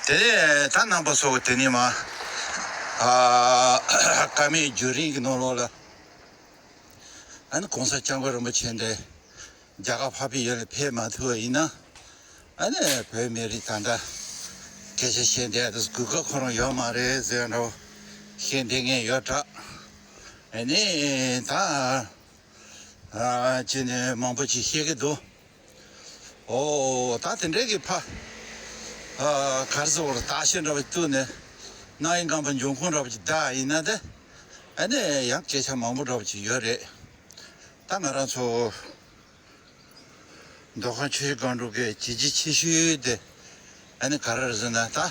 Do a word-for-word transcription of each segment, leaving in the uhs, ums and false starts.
དེ་ནས་ད་རྣམ་པ་ཚོ་དེ་ནས་མ་ཨ་བཀའ་མའི་རྒྱུན་རིང་གི་ནང་ལོགས་ལ་ཨ་ནི་གོང་ས་སྐྱབས་མགོན་རིན་པོ་ཆེ་འདི་རྒྱ་གར་འཕགས་པའི་ཡུལ་ལ་ཕེབས་མ་ཐུབ་པ་ཡིན་ན། ཨ་ནི་བོད་མི་རིགས་ད་ལྟ་སྐད་ཆ་བཤད་བསྡད་དུས་གོ་སྐབས་ཁོ་རང་ཡོད་མ་རེད་ཟེར་འདྲ་བོ་བཤད་བསྡད་མཁན་ཡོད་དྲགས། ཨ་ནི་ད་ཨ་ཅི་ནས་མང་པོ་ཅིག་བཤད་ཀྱི་འདུག། ཨོ་ད་དེ་འདྲའི་གི་ཕ་ཨ་ག་རེ་ཟེར་བར་བརྟག་ཞིབ་འདྲ་བོ་བཏུས་ནས་རྣ་བའི་རྐང་པ་འབྱུང་ཁུངས་འདྲ་བོ་ཅིག་བལྟས་ཡིན་ན་དེ། ཨ་ནི་ཡང་སྐད་ཆ་མང་པོ་འདྲ་བོ་ཅིག་ཡོད་རེད། ད་ང་རང་ཚོ་མདོ་ཁམས་ཆུ་བཞི་སྒང་དྲུག་གི་བྱས་རྗེས་ཆེ་ཤོས་དེ་ཨ་ནི་ག་རེ་རེད་ཟེར་ན། ད་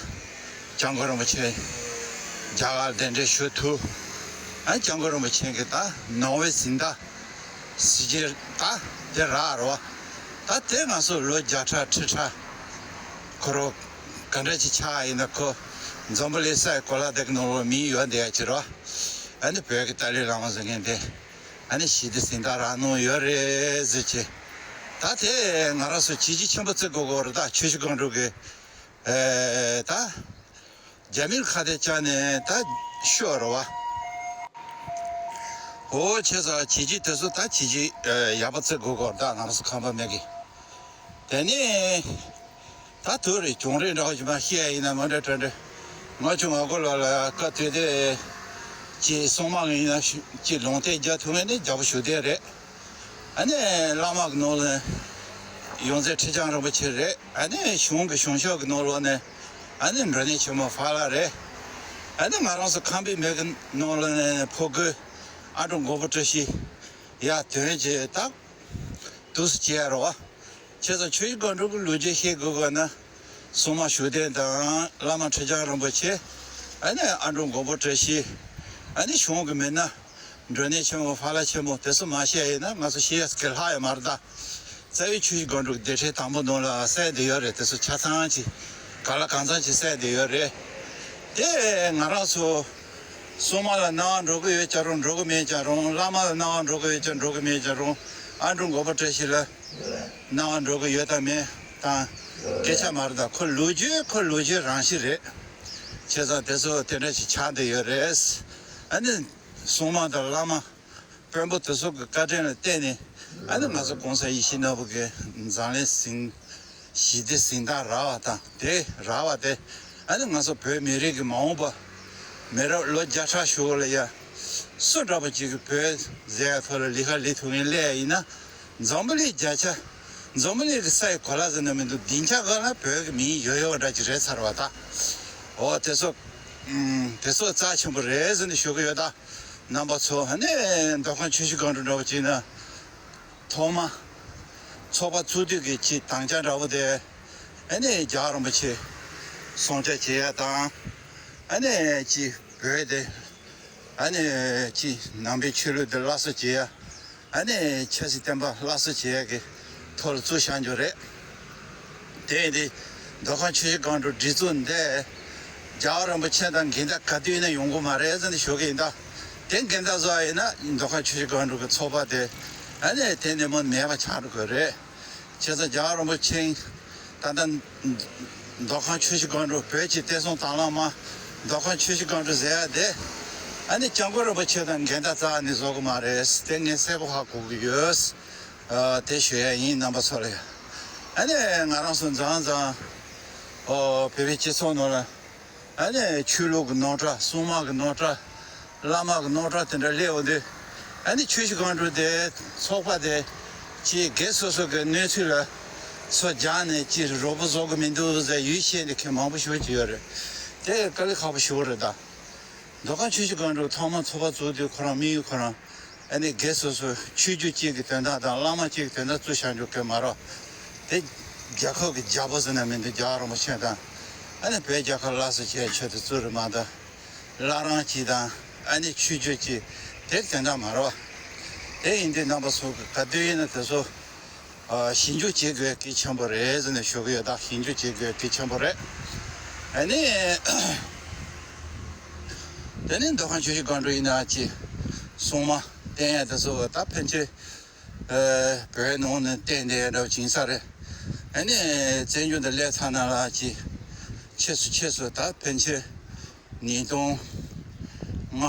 སྐྱབས་མགོན་རིན་པོ་ཆེ་རྒྱ་གར་གདན་འདྲེན་ཞུ་ཐུབ། ཨ་ནི་སྐྱབས་མགོན་རིན་པོ་ཆེ་གི་ད་ནང་པའི་གཟེངས་རྟགས་ཟེར་རྒྱུ་ད་དེ་རག་རེད་བ། ད་དེ་ང་ཚོ་ལོ་བརྒྱ་ཕྲག་ཁྲི་ཕྲག་ཁོ་རང་ག་འདྲ་ཅིག་ཆགས་ཡིན་ན། ཁོ་འཛམ་བུ་གླིང་སའི་གོ་ལ་འདི་གི་ནང་ལོགས་མིང་ཡོད་བསྡད་ཡ་ཅིག་རེད་བ། ཨ་ནི་བོད་ཀྱི་ཏཱ་ལའི་བླ་མ་ཟེར་མཁན་དེ་ཨ་ནི་ཞི་བདེ་གཟེངས་རྟགས་རག་མྱོང་ཡོད་རེད་ཟེར་གྱི། ད་དེ་ང་རང་ཚོ་བྱས་རྗེས་ཆེན་པོ་བརྩི་དགོས་ཀྱི་རེད། ད་ཆུ་བཞི་སྒང་དྲུག་གི་ཨེ་ད་རྒྱ་མིར་ཁ་གཏད་བཅག་ནས་ད་ཤོར་བ། འོ་བྱས་ཙང་བྱས་རྗེས་དེ་ཚོ་ད་བྱས་རྗེས་ཨེ་ཡག་པོ་བརྩི་དགོས་ཀྱི་རེད། ད་ང་རང་ཚོ་ཁམས་པ་མི་གི། དེ་ནས་ད་དུས་རེ་གྱོང་རེ་འདྲ་བོ་ཞིག་མ་བཤད་ཡིན་ན་མ་འདྲ་འདྲ་འདྲ། ང་ཆུང་ང་གོ་ལ་ལ་སྐབས་དེ་དེ་ཅི་སྲུང་མ་ཡིན་ན་ཅི་ལུང་བསྟན་རྒྱག་ཐུབ་མཁན་ནི་རྒྱལ་པོ་ཞུ་བདེ་རེད། ཨ་ནི་བླ་མ་གི་ནང་ལ་ཡོངས་འཛིན་ཁྲི་བྱང་རིན་པོ་ཆེ་རེད། ཨ་ནི་གཞུང་གི་གཞུང་ཞབས་ཀྱི་ནང་ལོགས་ནས་ཨ་ནི་མགྲོན་གནས་ཆེན་མོ་ཕ་ལྷ་རེད། ཨ་ནི་ང་རང་ཚོ་ཁམས་པའི་མི་གི་ནང་ལོགས་ནས་ཕོ་རྒོད་ཨ་འབྲུག་མགོན་པོ་བཀྲ་ཤིས་ཡར་ཐོན་བྱས་ད་དུས་སུ་བྱས་རོགས། བྱས་ཙང་ཆུ་བཞི་སྒང་དྲུག་གི་ལོ་རྒྱུས་བཤད་དགོས་པ་ན། སྲུང་མ་ཞུ་བདེ་དང་བླ་མ་ཁྲི་བྱང་རིན་པོ་ཆེ། ཨ་ནི་ཨ་འབྲུག་མགོན་པོ་བཀྲ་ཤིས། ཨ་ནི་གཞུང་གི་མི་སྣ། མགྲོན་གནས་ཆེན་མོ་ཕ་ལྷ་ཆེན་མོ་དེ་ཚོ་མ་བཤད་ཡིན་ན་ང་ཚོ་བཤད་ཡ་སྐད་ལྷག་ཡོད་མ་རེད་ད། རྩ་བའི་ཆུ་བཞི་སྒང་དྲུག་སྡེ་ཕྲན་དང་པོ་ནང་ལ་གསལ་བསྡད་ཡོད་རེད། དེ་ཚོ་ཆ་ཚང་ཅིག་ག་ལ་གང་འཚམ་ཅིག་གསལ་བསྡད་ཡོད་རེད། དེ་ང་རང་ཚོ་སྲུང་མ་ལ་སྣང་བ་འགྲོ་གི་ཡོད་ཀྱང་རུང་། འགྲོ་གི་མེད་ཀྱང་རུང་། བླ་མ་ལ་སྣང་བ་འགྲོ་གི་ཡོད་ཀྱང་འགྲོ་གི་མེད་ཀྱང་རུང་། ཨ་འབྲུག་མགོན་པོ་བཀྲ་ཤིས་ལ་སྣང་བ་འགྲོ་གི་ཡོད་དང་མེད་དང་སྐད་ཆ་མ་རེད་ད། ཁོ་ལོ་རྒྱུས་ཁོ་ལོ་རྒྱུས་རང་བཞིན་རེད། བྱས་ཙང་དེ་ཚོ་དེ་འདྲ་ཞིག་ཆགས་བསྡད་ཡོད་རེད། ཨ་ནི་སྲུང་མ་དང་བླ་མ་དཔོན་པོ་དེ་ཚོ་གི་བཀའ་དྲིན་ལ་བརྟེན་ནས་ཨ་ནི་ང་ཚོ་གོང་ས་ཡིད་བཞིན་ནོར་བུ་གི་མཛངས་བླུན་ཟིན། ཞི་བདེ་གཟེངས་རྟགས་རག་པ་དང་དེ་རག་པ་དེ་ཨ་ནི་ང་ཚོ་བོད་མི་རིགས་ཀྱི་མ་འོངས་པ་མི་རབས་ལོ་བརྒྱ་ཕྲག་ཞུ་བ་ལ་ཡ་སུ་འདྲ་པོ་ཅིག་གིས་བོད་ཟེར་ཡ་ཐོག་ལ་ལས་ཀ་ལས་ཐུབ་མཁན་སླེབས་ཡ་ཡིན་ན། འཛམ་བུ་གླིང་བརྒྱ་ཆ་འཛམ་བུ་གླིང་གི་སའི་གོ་ལ་ཟེར་ན་མི་འདུག་སྡིངས་ཆ་སྒང་ལ་བོད་ཀྱི་མིང་ཡོད་ཡོད་འདྲ་ཅིག་རེད་ཚར་བ་ད། འོ་དེ་ཚོ་ཨུམ་དེ་ཚོ་རྩ་ཆེན་པོ་རེད་ཟེར་ནས་ཞུ་གི་ཡོད་ད། རྣམ་པ་ཚོ་ཨ་ནི་མདོ་ཁམས་ཆུ་བཞི་སྒང་དྲུག་འདྲ་པོ་ཅིག་ན། ཐོག་མ། ཚོགས་པ་བཙུགས་དུས་ཀྱི་ཅིག་དམ་བཅའ་འདྲ་བོ་དེ། ཨ་ནི་རྒྱལ་བ་རིན་པོ་ཆེ་སྲུང་བརྩི་བྱེད་ཡ་དང་། ཨ་ནི་ཅིག་བོད་དེ། ཨ་ནི་ཅིག་ནང་པའི་ཆོས་ལུགས་དེ་སླར་གསོ་བྱེད་ཡ། ཨ་ནི་ཆབ་སྲིད་བསྟན་པ་སླར་གསོ་བྱེད་ཡ་གི་ཐོག་ལ་བཙུགས་བཞག་རྒྱུ་རེད། དེ་ཡིན་དུས་མདོ་ཁམས་ཆུ་བཞི་སྒང་དྲུག་སྒྲིག་འཛུགས་འདི་རྒྱལ་བ་རིན་པོ་ཆེ་དང་འགལ་ཟླ་ག་དུས་ཡིན་ན་ཡོང་གི་མ་རེད་ཟེར་ནས་ཞུ་གི་ཡིན་ད། དེ་འགལ་ཟླ་བཟོ་བ་ཡིན་ན་མདོ་ཁམས་ཆུ་བཞི་སྒང་དྲུག་གི་ཚོགས་པ་དེ་ཨ་ནི་དེ་ནས་མོ་མེད་པ་ཆགས་འགྲོ་གི་རེད། བྱས་ཙང་རྒྱལ་བ་རིན་པོ་ཆེ་ད་ལྟ་མདོ་ཁམས་ཆུ་བཞི་སྒང་དྲུག་བོད་ཀྱི་བསྟན་སྲུང་དང་བླངས་མ་མདོ་ཁམས་ཆུ་བཞི་སྒང་དྲུག་ཟེར་ཡ་དེ་ཨ་ནི་སྐྱབས་མགོན་རིན་པོ་ཆེ་དང་འགལ་ཟླ་རྩ་བ་ནས་བཟོ་གི་མ་རེད། དེ་ངས་གསལ་པོ་ཧ་གོ་གི་ཡོད། ཨ་དེ་ཞུ་ཡ་ཡིན་རྣམ་པ་ཚོ་ལ། ཨ་ནི་ང་རང་ཚོ་མཛངས་མཛངས་ཨོ་བོད་པའི་སྤྱི་ཚོགས་ནང་ལ་ཨ་ནི་ཆོས་ལུགས་ཀྱི་རྣམ་གྲངས། སྲུང་མ་གི་རྣམ་གྲངས། བླ་མ་གི་རྣམ་གྲངས་དེ་འདྲ་སླེབས་འོང་དུས་ཨ་ནི་ཆུ་བཞི་སྒང་དྲུག་དེ་ཚོགས་པ་དེ་ཅིག་སྒེར་སོ་སོ་གི་གནས་ཚུལ་ལ་སོ་སྦྱངས་ནས་ཅིག་རོགས་པ་བཟོ་གི་མི་འདུག་ཟེར་ཡུལ་ཤེས་ནས་མཁན་མང་པོ་ཞེ་པོ་ཅིག་ཡོད་རེད། དེ་དཀའ་ལས་ཁག་པོ་ཞེ་པོ་རེད་ད། མདོ་ཁམས་ཆུ་བཞི་སྒང་དྲུག་ཐོག་མར་ཚོགས་པ་བཙུགས་དུས་ཁོ་རང་དམིགས་ཡུལ་ཁོ་རང་ཨ་ནི་སྒེར་སོ་སོའི་ཆོས་བརྒྱུད་གཅིག་གི་དོན་དག་དང་བླ་མ་གཅིག་གི་དོན་དག་བཙུགས་བཞག་རྒྱུ་གི་མ་རེད། དེ་རྒྱལ་ཁབ་ཀྱི་རྒྱལ་པོ་ཟེར་ན་མི་འདུག་རྒྱལ་བ་རིན་པོ་ཆེ་དང་ཨ་ནི་བོད་རྒྱལ་ཁབ་སླར་གསོ་བྱེད་ཡའི་ཆེད་དུ་བཙུགས་རེད་མ་གཏོགས་བླ་བྲང་གཅིག་དང་ཨ་ནི་ཆོས་བརྒྱུད་གཅིག་དེ་གི་དོན་དག་མ་རེད། དེ་ཡིན་དུས་རྣམ་པ་ཚོ་གི་ག་དུས་ཡིན་ན་དེ་ཚོ། ཨ་ཞིབ་འཇུག་བྱེད་དགོས་གལ་ཆེན་པོ་རེད་ཟེར་ནས་ཞུ་གི་ཡོད། ད་ཞིབ་འཇུག་བྱེད་དགོས་གལ་ཆེན་པོ་རེད། ཨ་ནི། དེ་ནི་མདོ་ཁམས་ཆུ་བཞི་སྒང་དྲུག་ཡིན་ན་ཅི། སྲུང་མ་བསྟེན་ཡ་དེ་ཚོ་ད་ཕན་ཆད་ཨ་བོད་ནང་ནས་བསྟེན་བསྡད་ཡ་འདྲ་བོ་ཅིག་ཡིན་ས་རེད། ཨ་ནི་བཙན་བྱོལ་དུ་སླེབས་ཚར་ན་ལ་ཅི། ཆེས་སུ་ཆེས་སུ་ད་ཕན་ཆད་ཉིས་སྟོང་ལྔ་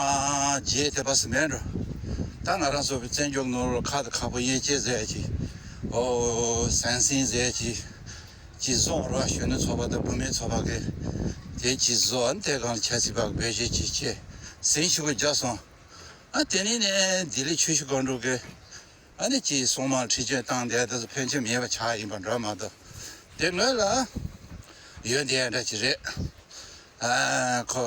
བརྒྱད་དེ་པ་སི་མེད་འགྲོ། ད་ང་རང་ཚོ་བཙན་བྱོལ་ནང་ལོགས་ཁ་དང་ཁ་པོ་དབྱེ་འབྱེད་ཟེར་ཅིག་ཨོ་ཟང་ཟིང་ཟེར་ཅིག་ཅིག་བཟོ་ར་གཞོན་ནུ་ཚོགས་པ་དང་བུད་མེད་ཚོགས་པ་གི་དེ་ཅིག་བཟོ་ཨ་ནི་དེ་གང་ལ་ཆབ་སྲིད་པ་འབོད་བཞེས་ཅིག་བྱས་ཟིང་ཞིག་པོ་རྒྱག་སོང་། ཨ་དེ་ནས་ནས་ལྡི་ལི་ཆུ་བཞི་སྒང་དྲུག་གི་ཨ་ནི་ཅིག་སྲུང་མ་ཁྲིད་སྐྱོད་བཏང་བསྡད་དེ་ཚོ་ཕན་ཆད་མེད་པ་ཆགས་ཡིན་པ་འདྲ་མ་གཏོགས། དེ་སྔོན་ལ་ཡོད་བསྡད་འདྲ་ཅིག་རེད། ཨ་ཁོ་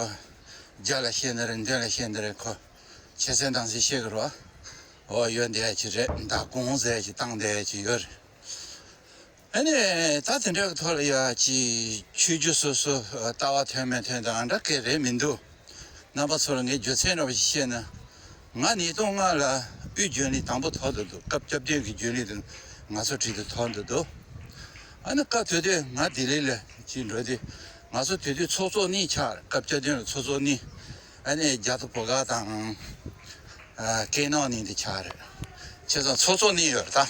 རྒྱ་ལ་བཤད་ན་རེད་འདོན་ལ་བཤད་ན་རེད་ཁོ་ཆེ་སེང་དང་སེ་བཤད་གི་རོ། འོ་ཡོད་བསྡད་ཅིག་རེད། མདའ་དགོང་ཟེར་ཅིག་བཏང་བསྡད་ཅིག་ཡོད་རེད། ཨ་ནི་ད་དེ་འདྲ་གི་ཐོག་ལ་ཡ་ཅིག་ཆོས་བརྒྱུད་སོ་སོ་ལྟ་བ་མཐུན་མི་མཐུན་དང་འདྲ་སྐད་རེད་མི་འདུག་རྣམ་པ་ཚོ་ལ་ངས་རྒྱུ་མཚན་འདྲ་བ་ཞིག་བཤད་ན། ང་ཉིས་སྟོང་ལྔ་ལ་དབུས་རྒྱུན་ལས་དང་པོ་ཐོབ་འདུག་སྐབས་སྐྱབས་བསྟུན་གྱི་རྒྱུན་ལས་དུ་ང་ཚོ་ཁྲིད་དུ་ཐོབ་འདུག་ཨ་ནི་སྐབས་དེ་དུས་ང་ལྡི་ལི་ལ་ཅིག་འགྲོ་དུས་ང་ཚོ་དེ་དུས་ཚོགས་གཙོ་གཉིས་ཆགས་རེད། སྐབས་སྐྱབས་བསྟུན་ལ་ཚོགས་གཙོ་གཉིས། ཨ་ནི་རྒྱ་ཐོ་བོ་དགའ་དང་། ཨ་སྐད་ནང་གཉིས་དེ་ཆགས་རེད། བྱས་ཙང་ཚོགས་གཙོ་གཉིས་ཡོད་རེད་ད།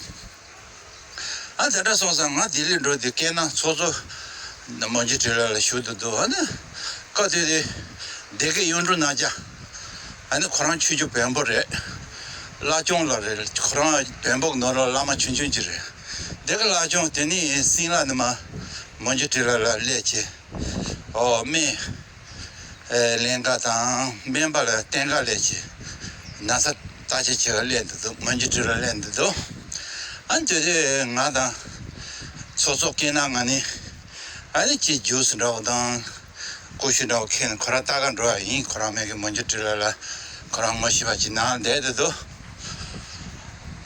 ཨ་དེ་འདྲ་སོང་ཙང་ང་ལྡི་ལི་འགྲོ་དུས་སྐད་ནང་ཚོགས་གཙོ་མོན་གྱི་བྲིས་ལ་ལ་ཞུགས་འདུག་འདུག་ཨ་ནི་སྐབས་དེ་དུས་སྡེ་དགེ་གཡུང་དྲུང་ནང་རྒྱ། ཨ་ནི་ཁོ་རང་ཆོས་བརྒྱུད་བོན་པོ་རེད། བླ་སྐྱོང་ལ་རེད། ཁོ་རང་བོན་པོ་ནོར་ལ་བླ་མ་ཆུང་ཆུང་ཅིག་རེད། སྡེ་དགེ་བླ་སྐྱོང་དེ་ནི་སྲིན་ལ་ནི་མ་མོན་གྱི་བྲིས་ལ་ལ་སླེབས་བྱས། ཨོ་སྨན་ལེན་ག་དང་སྨན་པ་ལ་བསྟེན་ག་ལས་ཀྱི་ན་ཚ་བརྟག་དཔྱད་བྱེད་ག་སླེབས་འདུག་འདུག་མོན་གྱི་བྲིས་ལ་སླེབས་འདུག་འདུག་ཨ་ནི་དེ་དུས་ང་དང་ཚོགས་གཙོ་སྐད་ནང་ང་ནི་ཨ་ནི་ཅིག་རྒྱུགས་སུ་འདྲ་བོ་དང་ཀུ་ཤུ་འདྲ་བོ་ཁྱེར་ནས་ཁོ་རང་ལྟ་ག་འགྲོ་བ་ཡིན། ཁོ་རང་མེད་གི་མོན་གྱི་བྲིས་ལ་ལ་ཁོ་རང་ངོ་ཤེས་པ་ཅིག་ནང་བསྡད་འདུག་འདུག་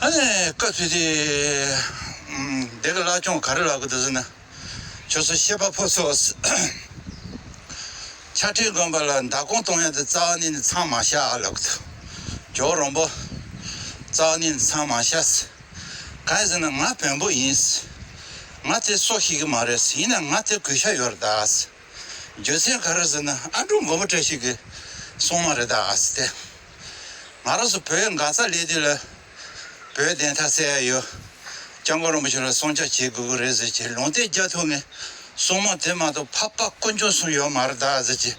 ཨ་ནི་སྐབས་དེ་དུས་སྡེ་དགེ་བླ་སྐྱོང་ག་རེ་ལབ་གི་འདུག་ཟེར་ན། ཁྱོད་ཚོ་བཤད་པ་ཕོ་ཚོ། ཆ་ཁྲིད་དགོན་པ་ལ་མདའ་དགོང་གཏོང་ཡ་དེ་རྩ་བ་ཉིད་ནས་མཚམས་མ་བཞག་ཨ་ལབ་གི་འདུག་ཇོ་རོང་པོ། རྩ་བ་ཉིད་ནས་མཚམས་མ་བཞག་གང་ཡིན་ཟེར་ན་ང་བོན་པོ་ཡིན། ང་དེ་སོ་ཤེས་གི་མ་རེད། ཡིན་ན་ང་དེ་གུས་ཞབས་ཡོད་རེད་ད། རྒྱུ་མཚན་ག་རེ་ཟེར་ན་ཨ་འབྲུག་མགོན་པོ་བཀྲ་ཤིས་ཀྱི་སྲུང་མ་རེད་ད་ཟེར་ཏེ། ང་རང་ཚོ་བོད་མགར་རྩ་སླེབས་དུས་ལ་བོད་བདེན་མཐའ་གསལ་ཡ་ཡོད། སྐྱབས་མགོན་རིན་པོ་ཆེ་ལ་སྲུང་སྐྱོབ་བྱེད་དགོས་ཀྱི་རེད་ཟེར་བྱས་ལུང་བསྟན་རྒྱག་ཐུབ་ངེས། སྲུང་མ་དེ་མ་གཏོགས་འཕགས་པ་དཀོན་མཆོག་གསུམ་ཡོད་མ་རེད་ད་ཟེར་བྱས་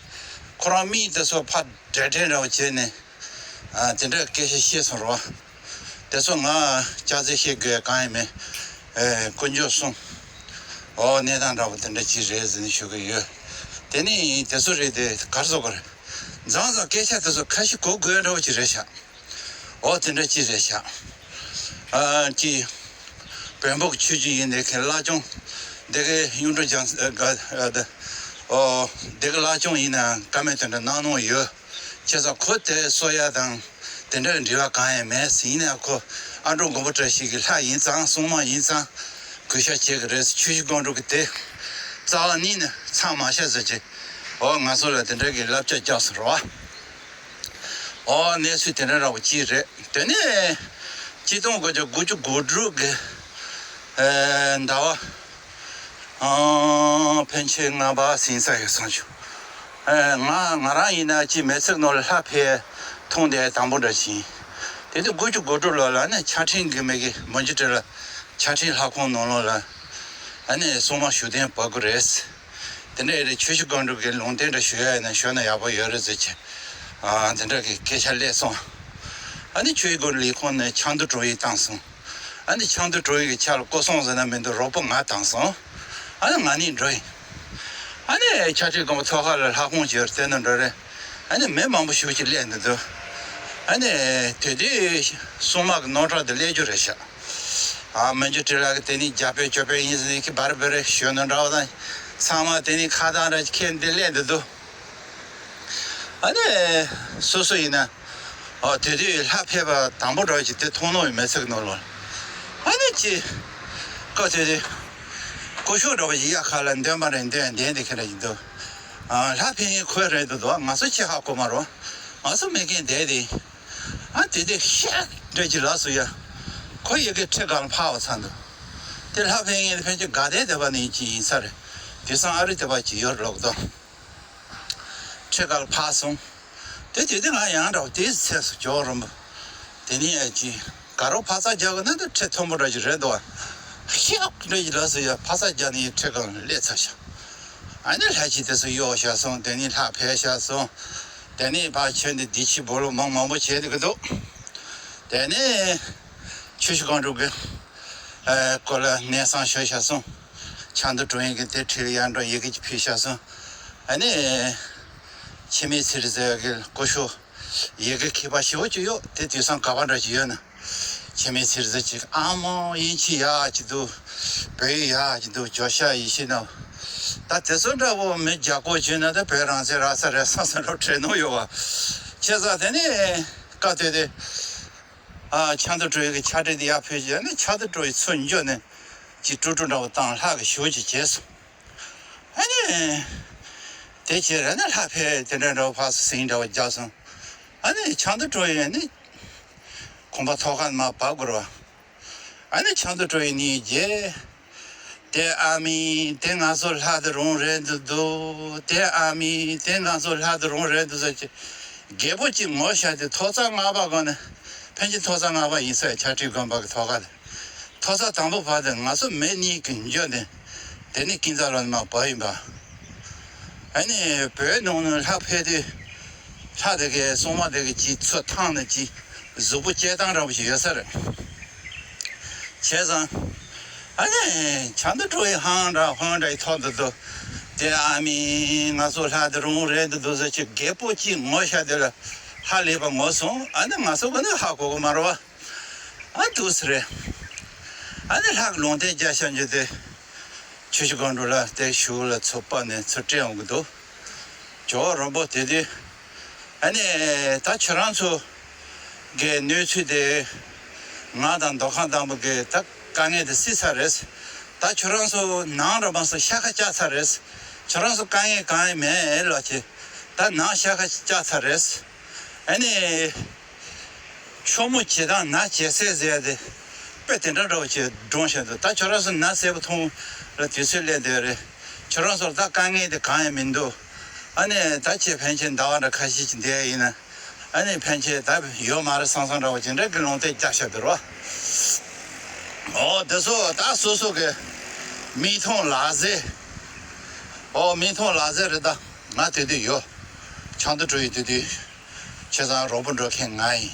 ཁོ་རང་མིག་དེ་ཚོ་ཕར་བགྲད་བགྲད་འདྲ་བོ་བྱས་ནས། ཨ་དེ་འདྲ་སྐད་ཆ་བཤད་སོང་རོ། དེ་ཚོ་ང་ཅག་ཚོས་བཤད་དགོས་གང་ཡང་མེད། ཨེ་དཀོན་མཆོག་གསུམ། འོ་གནས་སྟངས་འདྲ་བོ་དེ་འདྲ་ཅིག་རེད་ཟེར་ནས་ཞུ་གི་ཡོད། དེ་ནི་དེ་ཚོ་རེད་དེ་གར་སོང་གི་རེད། མཚམས་མཚམས་སྐད་ཆ་དེ་ཚོ་ཁ་ཤས་གོ་དགོས་འདྲ་བོ་ཅིག་རེད་ཤག་འོ་དེ་འདྲ་ཅིག་རེད་ཤག་ཨ་ཅི། བོན་པོ་གི་ཆོས་བརྒྱུད་ཡིན་ནའི་མཁན་བླ་སྐྱོང་། འདི་གའི་གཡུང་དྲུང་ལྗང་ཨ་ཨ་ཨ་འོ་འདི་གའི་བླ་སྐྱོང་ཡིན་ན་བཀའ་མོལ་དེ་འདྲ་གནང་གནང་ཡོད། བྱས་ཙང་ཁོ་དེ་གསོ་ཡ་དང་དེ་འདྲ་འབྲེལ་བ་གང་ཡང་མེད། ཡིན་ནའི་ཁོ་ཨ་འབྲུག་མགོན་པོ་བཀྲ་ཤིས་ཀྱི་ལྷ་ཡིན་ཙང་སྲུང་མ་ཡིན་ཙང་གུས་ཞབས་བྱེད་ཀྱི་རེད། ཆུ་བཞི་སྒང་དྲུག་གི་དེ་རྩ་བ་ཉིད་ནས་མཚམས་མ་བཞག་ཟེར་གྱི་འོ་ང་ཚོ་ལ་དེ་འདྲ་གི་བསླབ་བྱ་བརྒྱབ་སོང་རོ། ཨོ་གནས་ཚུལ་དེ་འདྲ་འདྲ་བོ་ཅིག་རེད། དེ་ནས་ཆིག་སྟོང་དགུ་བརྒྱ་དགུ་བཅུ་གོ་དྲུག་གི་ཟླ་བ་ཕན་ཆད་ལྔ་པ་ཟིན་ས་ཡོད་སོང་བྱུང་། ང་ང་རང་ཡིན་ན་ཅིག་མི་ཚེ་ནང་ལ་ལྷ་ཕེབས་མཐོང་དེ་དང་པོ་འདྲ་ཞིག་ཡིན། དེ་དུས་དགུ་བཅུ་གོ་དྲུག་ལོ་ལ་ནི་ཕྱག་ཕྲེང་གི་མི་གི་མོན་གྱི་བྲིས་ལ་ཕྱག་ཕྲེང་ལྷ་ཁང་ནང་ལོགས་ལ་ཨ་ནི་སྲུང་མ་བཞུགས་གདན་བབས་ཀྱི་རེད། དེ་འདྲ་ཡིན་དུས་ཆུ་བཞི་སྒང་དྲུག་གི་ལུང་བསྟན་འདྲ་ཞུ་ཡ་ཡིན་ན་ཞུས་ན་ཡག་པོ་ཡོད་རེད་ཟེར་གྱི། ཨ་དེ་འདྲ་གི་སྐད་ཆ་སླེབས་སོང་། ཨ་ནི་ཆུ་བཞི་སྒང་དྲུག་ལས་ཁུངས་ནས་ཆབ་མདོ་འགྲོ་ཡིག་བཏང་སོང་། ཨ་ནི་ཆབ་མདོ་འགྲོ་ཡིག་གི་ཆ་ལ་སྐུ་སྲུང་ཟེར་ན་མི་འདུག་རོགས་པ་ང་བཏང་སོང་། ཨ་ནི་ང་གཉིས་འགྲོ་ཡིན། ཨ་ནི་ཕྱག་ཕྲེང་དགོན་པ་ཐོག་ཁ་ལ་ལྷ་ཁང་ཅིག་ཡོད་རེད། དེ་ནང་འགྲོ་རེད། ཨ་ནི་མི་མང་པོ་ཞེ་པོ་ཅིག་སླེབས་འདུག་ཨ་ནི་དེ་དུས་སྲུང་མ་གི་རྣོ་གྲགས་དེ་སླེབས་རྒྱུ་རེད་ཤག་ཨ་མོན་གྱི་བྲིས་ལ་གི་དེ་ནི་རྒྱ་བོད་ཇོ་བོད་ཡིན་ཟེར་ནས་ཁི་བར་བོད་རེ་ཞོན་ནོ་འདྲ་བ་དང་ཚང་མ་དེ་ནི་ཁ་གདངས་ར་ཁྱེར་འདི་སླེབས་འདི་འདུག་ཨ་ནི་སོ་སོ་ཡིན་ན་ཨོ་དེ་དུས་ལྷ་ཕེབས་པ་དང་པོ་འདྲ་བ་ཅིག་དེ་མཐོང་ནོ་ཡོད་མི་ཚེ་གི་ནང་ལོགས་ཨ་ནི་ཅི་ཀ་དེ་དེ་ཀོ་ཤུ་འདྲ་བ་ཅིག་གཡའ་ཁ་ལ་འདོན་པ་རེ་འདོན་འདན་དེ་ཁེ་ར་ཡིན་འདུག་ཨ་ལྷ་ཕེབས་མཁན་ཁོ་རེད་འདུག་ང་ཚོ་ཅི་ཧ་གོ་མ་རོ། ང་ཚོ་མེད་མཁན་བསྡད་དེ། ཨ་དེ་དེ་ཤེག་འདྲ་ཅིག་ལབ་སོང་ཡ། ཁོ་ཡི་གེ་ཁྲི་སྒང་ལ་ཕར་བ་ཚར་འདུག་དེ་ལྷ་ཕེབས་མཁན་དེ་ཕལ་ཆེར་དགའ་ལྡན་སྡེ་པ་ནས་ཅིག་ཡིན་ས་རེད། དེང་སང་ཨ་རི་སྡེ་པ་ཅིག་ཡོད་རེད་ལབ་དང་། ཁྲི་སྒང་ལ་ཕར་སོང་། དེ་དེ་དེ་ང་ཡང་འདྲ་བོ་དེ་ཚེ་སུ་འཇོག་རུམ་པ། དེ་ནས་ཨ་ཅི་དགའ་རོགས་ཕ་ཚ་རྒྱག་གི་ན་དེ་ཁྲི་མཐོན་པོ་འདྲ་ཅིག་རེད་འདུག་ཨ། ཤེག་འདྲ་ཅིག་ལབ་སོང་ཡ། ཕ་ཚ་རྒྱག་ནས་ཁྲི་སྒང་ལ་སླེབས་ཚར་ཤག་ཨ་ནི་ལྷ་ཆས་དེ་ཚོ་གཡོགས་བཞག་སོང་། དེ་ནས་ལྷ་ཕེབས་བཞག་སོང་། དེ་ནས་ཕར་ཆོས་འདི་བདེ་སྐྱིད་སྦོ་ལོགས་མང་མང་པོ་བྱས་ཏེ་གི་འདུག་དེ་ནས་ཆུ་བཞི་སྒང་དྲུག་གི་ཨ་སྐོར་ལ་གནས་བསམ་ཞུ་བཞག་སོང་། ཆབ་མདོ་དྲུང་ཡིག་གི་དེ་ཁྲིད་ལ་ཡར་འགྲོ་ཡི་གེ་ཅིག་ཕུལ་བཞག་སོང་། ཨ་ནི་འཆི་མེད་ཚེ་རིང་ཟེར་བ་གི་སྐུ་ཞབས་ཡི་གེ་མཁས་པ་ཞེ་པོ་ཅིག་ཡོད། དེ་དུས་སང་ག་པར་འདྲ་ཅིག་ཡོད་ན། འཆི་མེད་ཚེ་རིང་ཟེར་ཅིག་ཨ་མ་དབྱིན་ཇི་ཡག་ཅིག་འདུག་བོད་ཡིག་ཡག་ཅིག་འདུག་བརྗོད་བྱ་ཡིད་བཞིན་ནོར། ད་དེ་ཚོ་འདྲ་བོ་མི་རྒྱ་སྐོར་བྱས་ན་ད་བོད་རང་བཙན་རག་ས་རེད་བསམ་བསམ་འདྲ་བོ་དྲན་ནོར་ཡོད་པ། བྱས་ཙང་དེ་ནས་སྐབས་དེ་དེ་ཨ་ཆབ་མདོ་དྲུང་ཡིག་གི་ཕྱག་བྲིས་དེ་ཡར་ཕུལ་བྱས་ནས། ཆབ་མདོ་དྲུང་ཡིག་ཚུར་འགྱོ་ནས་ཅིག་དཀྲུག་དཀྲུག་འདྲ་བོ་བཏང་། ལྷ་གི་ཞབས་ཕྱི་བྱས་སོང་། ཨ་ནི་དེ་བྱས་ར་ནི་ལྷ་ཕེབས། དེ་འདྲ་འདྲ་བོ་ཕར་ཟིང་འདྲ་བོ་རྒྱག་སོང་། ཨ་ནི་ཆབ་མདོ་དྲུང་ཡིག་ནི་ཁང་པ་ཐོག་ཁར་མར་བབས་དགོས་རེད་པ། ཨ་ནི་ཆབ་མདོ་དྲུང་ཡིག་གཉིས་རྗེས། དེ་ཨ་མའི་དེ་ང་ཚོ་ལྷ་དེ་རང་རེད་འདུག་དེ་ཨ་མའི་དེ་ང་ཚོ་ལྷ་དེ་རང་རེད་འདུག་ཟེར་གྱི་རྒད་པོ་གཅིག་ངོ་ཤེས་ཏེ། ཐོག་བརྩེགས་ལྔ་པ་སྒང་ནས། ཕལ་ཆེར་ཐོག་བརྩེགས་ལྔ་པ་ཡིན་ས་རེད། ཕྱག་བྲིས་དགོན་པ་གི་ཐོག་ཁ་དེ། ཐོག་བརྩེགས་དང་པོ་བར་དེ་ང་ཚོ་མི་གཉིས་ཀྱིས་འགྱོ་ནས། དེ་ནས་ཀུན་བཟང་ལོ་ནས་མར་བབས་ཡིན་པ། ཨ་ནི་བོད་ནང་ནས་ལྷ་ཕེབས་དུས། ལྷ་དེ་གའི་སྲུང་མ་དེ་གིས་ཅིག་ཚུར་འཐེན་ནས་ཅིག་གཟུགས་པོ་བཅད་སྟངས་འདྲ་བོ་ཞིག་ཡོད་ས་རེད། བྱས་ཙང་ཨ་ནི་ཆབ་མདོ་དྲུང་ཡིག་ཧང་འདྲ་ཧོན་འདྲ་ཡི་ཐོག་འདི་དུ། དེ་ཨ་མའི་ང་ཚོ་ལྷ་དེ་རང་རེད་འདུག་འདུག་ཟེར་གྱི་རྒད་པོ་གཅིག་ངོ་ཤེས་དེ་ལ་ཧ་ལས་པ་ངོ་སོང་། ཨ་ནི་ང་ཚོ་ག་ནས་ཧ་གོ་གི་མ་རེད་པ། ཨ་འདུག་སེ་རེད། ཨ་ནི་ལྷ་གིས་ལུང་བསྟན་རྒྱབ་བཞག་རྒྱུ་དེ། ཆུ་བཞི་སྒང་དྲུག་ལ་དེ་ཞུ་ལ་ཚུར་ཕེབས་ནས་ཚུར་སྤྲད་འོང་གི་འདུག་ཇོ་བོ་རིན་པོ་ཆེ་དེ་དུས། ཨ་ནི་ད་ཁྱོད་རང་ཚོ་གི་གནས་ཚུལ་དེ། ང་དང་མདོ་ཁམས་སྡོང་པོ་གི་ད་དཀའ་ངལ་དེ་སེལ་ཚར་རེད། ད་ཁྱོད་རང་ཚོ་ནང་ར་མ་སོང་ཤ་ཁ་བཅག་ཚར་རེད། ཁྱོད་རང་ཚོ་དཀའ་ངལ་གང་ཡང་མེད་ལབ་བྱས། ད་ནང་ཤ་ཁ་བཅག་ཚར་རེད། ཨ་ནི། ཆོ་མོ་བྱེད་སྟངས་ནག་བྱེད་ཟས་ཟེར་ཏེ། དཔེ་དེ་འདྲ་འདྲ་བོ་བྱས་སྒྲུང་བཤད་འདུག་ད་ཁྱོད་རང་ཚོ་ནག་བསེར་པོ་འཐུང་ལ་དུས་ཚོད་སླེབས་བསྡད་རེད། ཁྱོད་རང་ཚོར་ད་དཀའ་ངལ་དེ་གང་ཡང་མི་འདུག་ཨ་ནི་ད་ཁྱེད་ཕན་ཆད་ཟླ་བ་འདྲ་ཁ་ཤས་ཅིག་བསྡད་ཡིན་ན། ཨ་ནི་ཕན་ཆད་ད་ཡོད་མ་རེད་བསམ་བསམ་འདྲ་བོ་ཅིག་འདྲ་གི་ལུང་བསྟན་རྒྱབ་བཞག་འདུག་རོ། ཨོ་དེ་ཚོ་ད་སོ་སོ་གི་མིག་མཐོང་ལག་ཟིན། ཨོ་མིག་མཐོང་ལག་ཟིན་རེད། ད་ང་དེ་དུས་ཡོད། ཆབ་མདོ་དྲུང་ཡིག་དེ་དུས་ཁྱེད་ཚང་རོགས་པ་འགྲོ་མཁན་ང་ཡིན།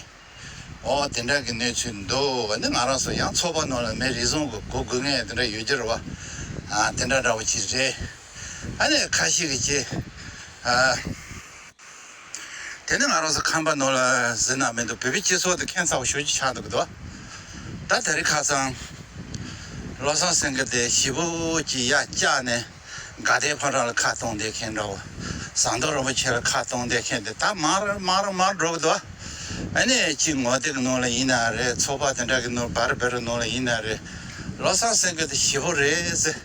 ཨོ་དེ་འདྲ་གི་གནས་ཚུལ་འདུག་ཨ་ནི་ང་རང་ཚོ་ཡང་ཚོགས་པ་ནང་ལ་མི་རེ་ཟུང་གི་གོ་དགོས་ངེས་དེ་འདྲ་ཡོད་ཀྱི་རེད་པ། ཨ་དེ་འདྲ་འདྲ་བོ་ཅིག་རེད། ཨ་ནི་ཁ་ཤས་ཀྱིས་ཅིག་ཨ། དེ་ནི་ང་རང་ཚོ་ཁམས་པ་ནང་ལ་ཟེར་ན་མི་འདུག་བོད་པའི་སྤྱི་ཚོགས་དེ་ཁྱད་མཚར་པོ་ཞེ་པོ་ཅིག་ཆགས་འདུག་གི་འདུག་ད་དེ་རིང་ཁ་སང་བློ་བཟང་སེང་གེ་དེ་ཞེ་པོ་ཅིག་ཡར་བཀྱགས་ནས། དགའ་ལྡན་ཕོ་བྲང་ལ་ཁ་གཏོང་བསྡད་མཁན་འདྲ་བོ། ཟམ་གདོང་རིན་པོ་ཆེ་ལ་ཁ་གཏོང་བསྡད་མཁན་དེ་ད་མར་མར་མར་འགྲོ་གི་འདུག་ཨ་ནི་ཅིག་ངོ་དེབ་ནང་ལ་ཡིན་ན་རེད། ཚོགས་པ་དེ་འདྲ་གི་ནང་བར་བར་ནང་ལ་ཡིན་ན་རེད། བློ་བཟང་སེང་གེ་དེ་ཞེ་པོ་རེད་ཟེར།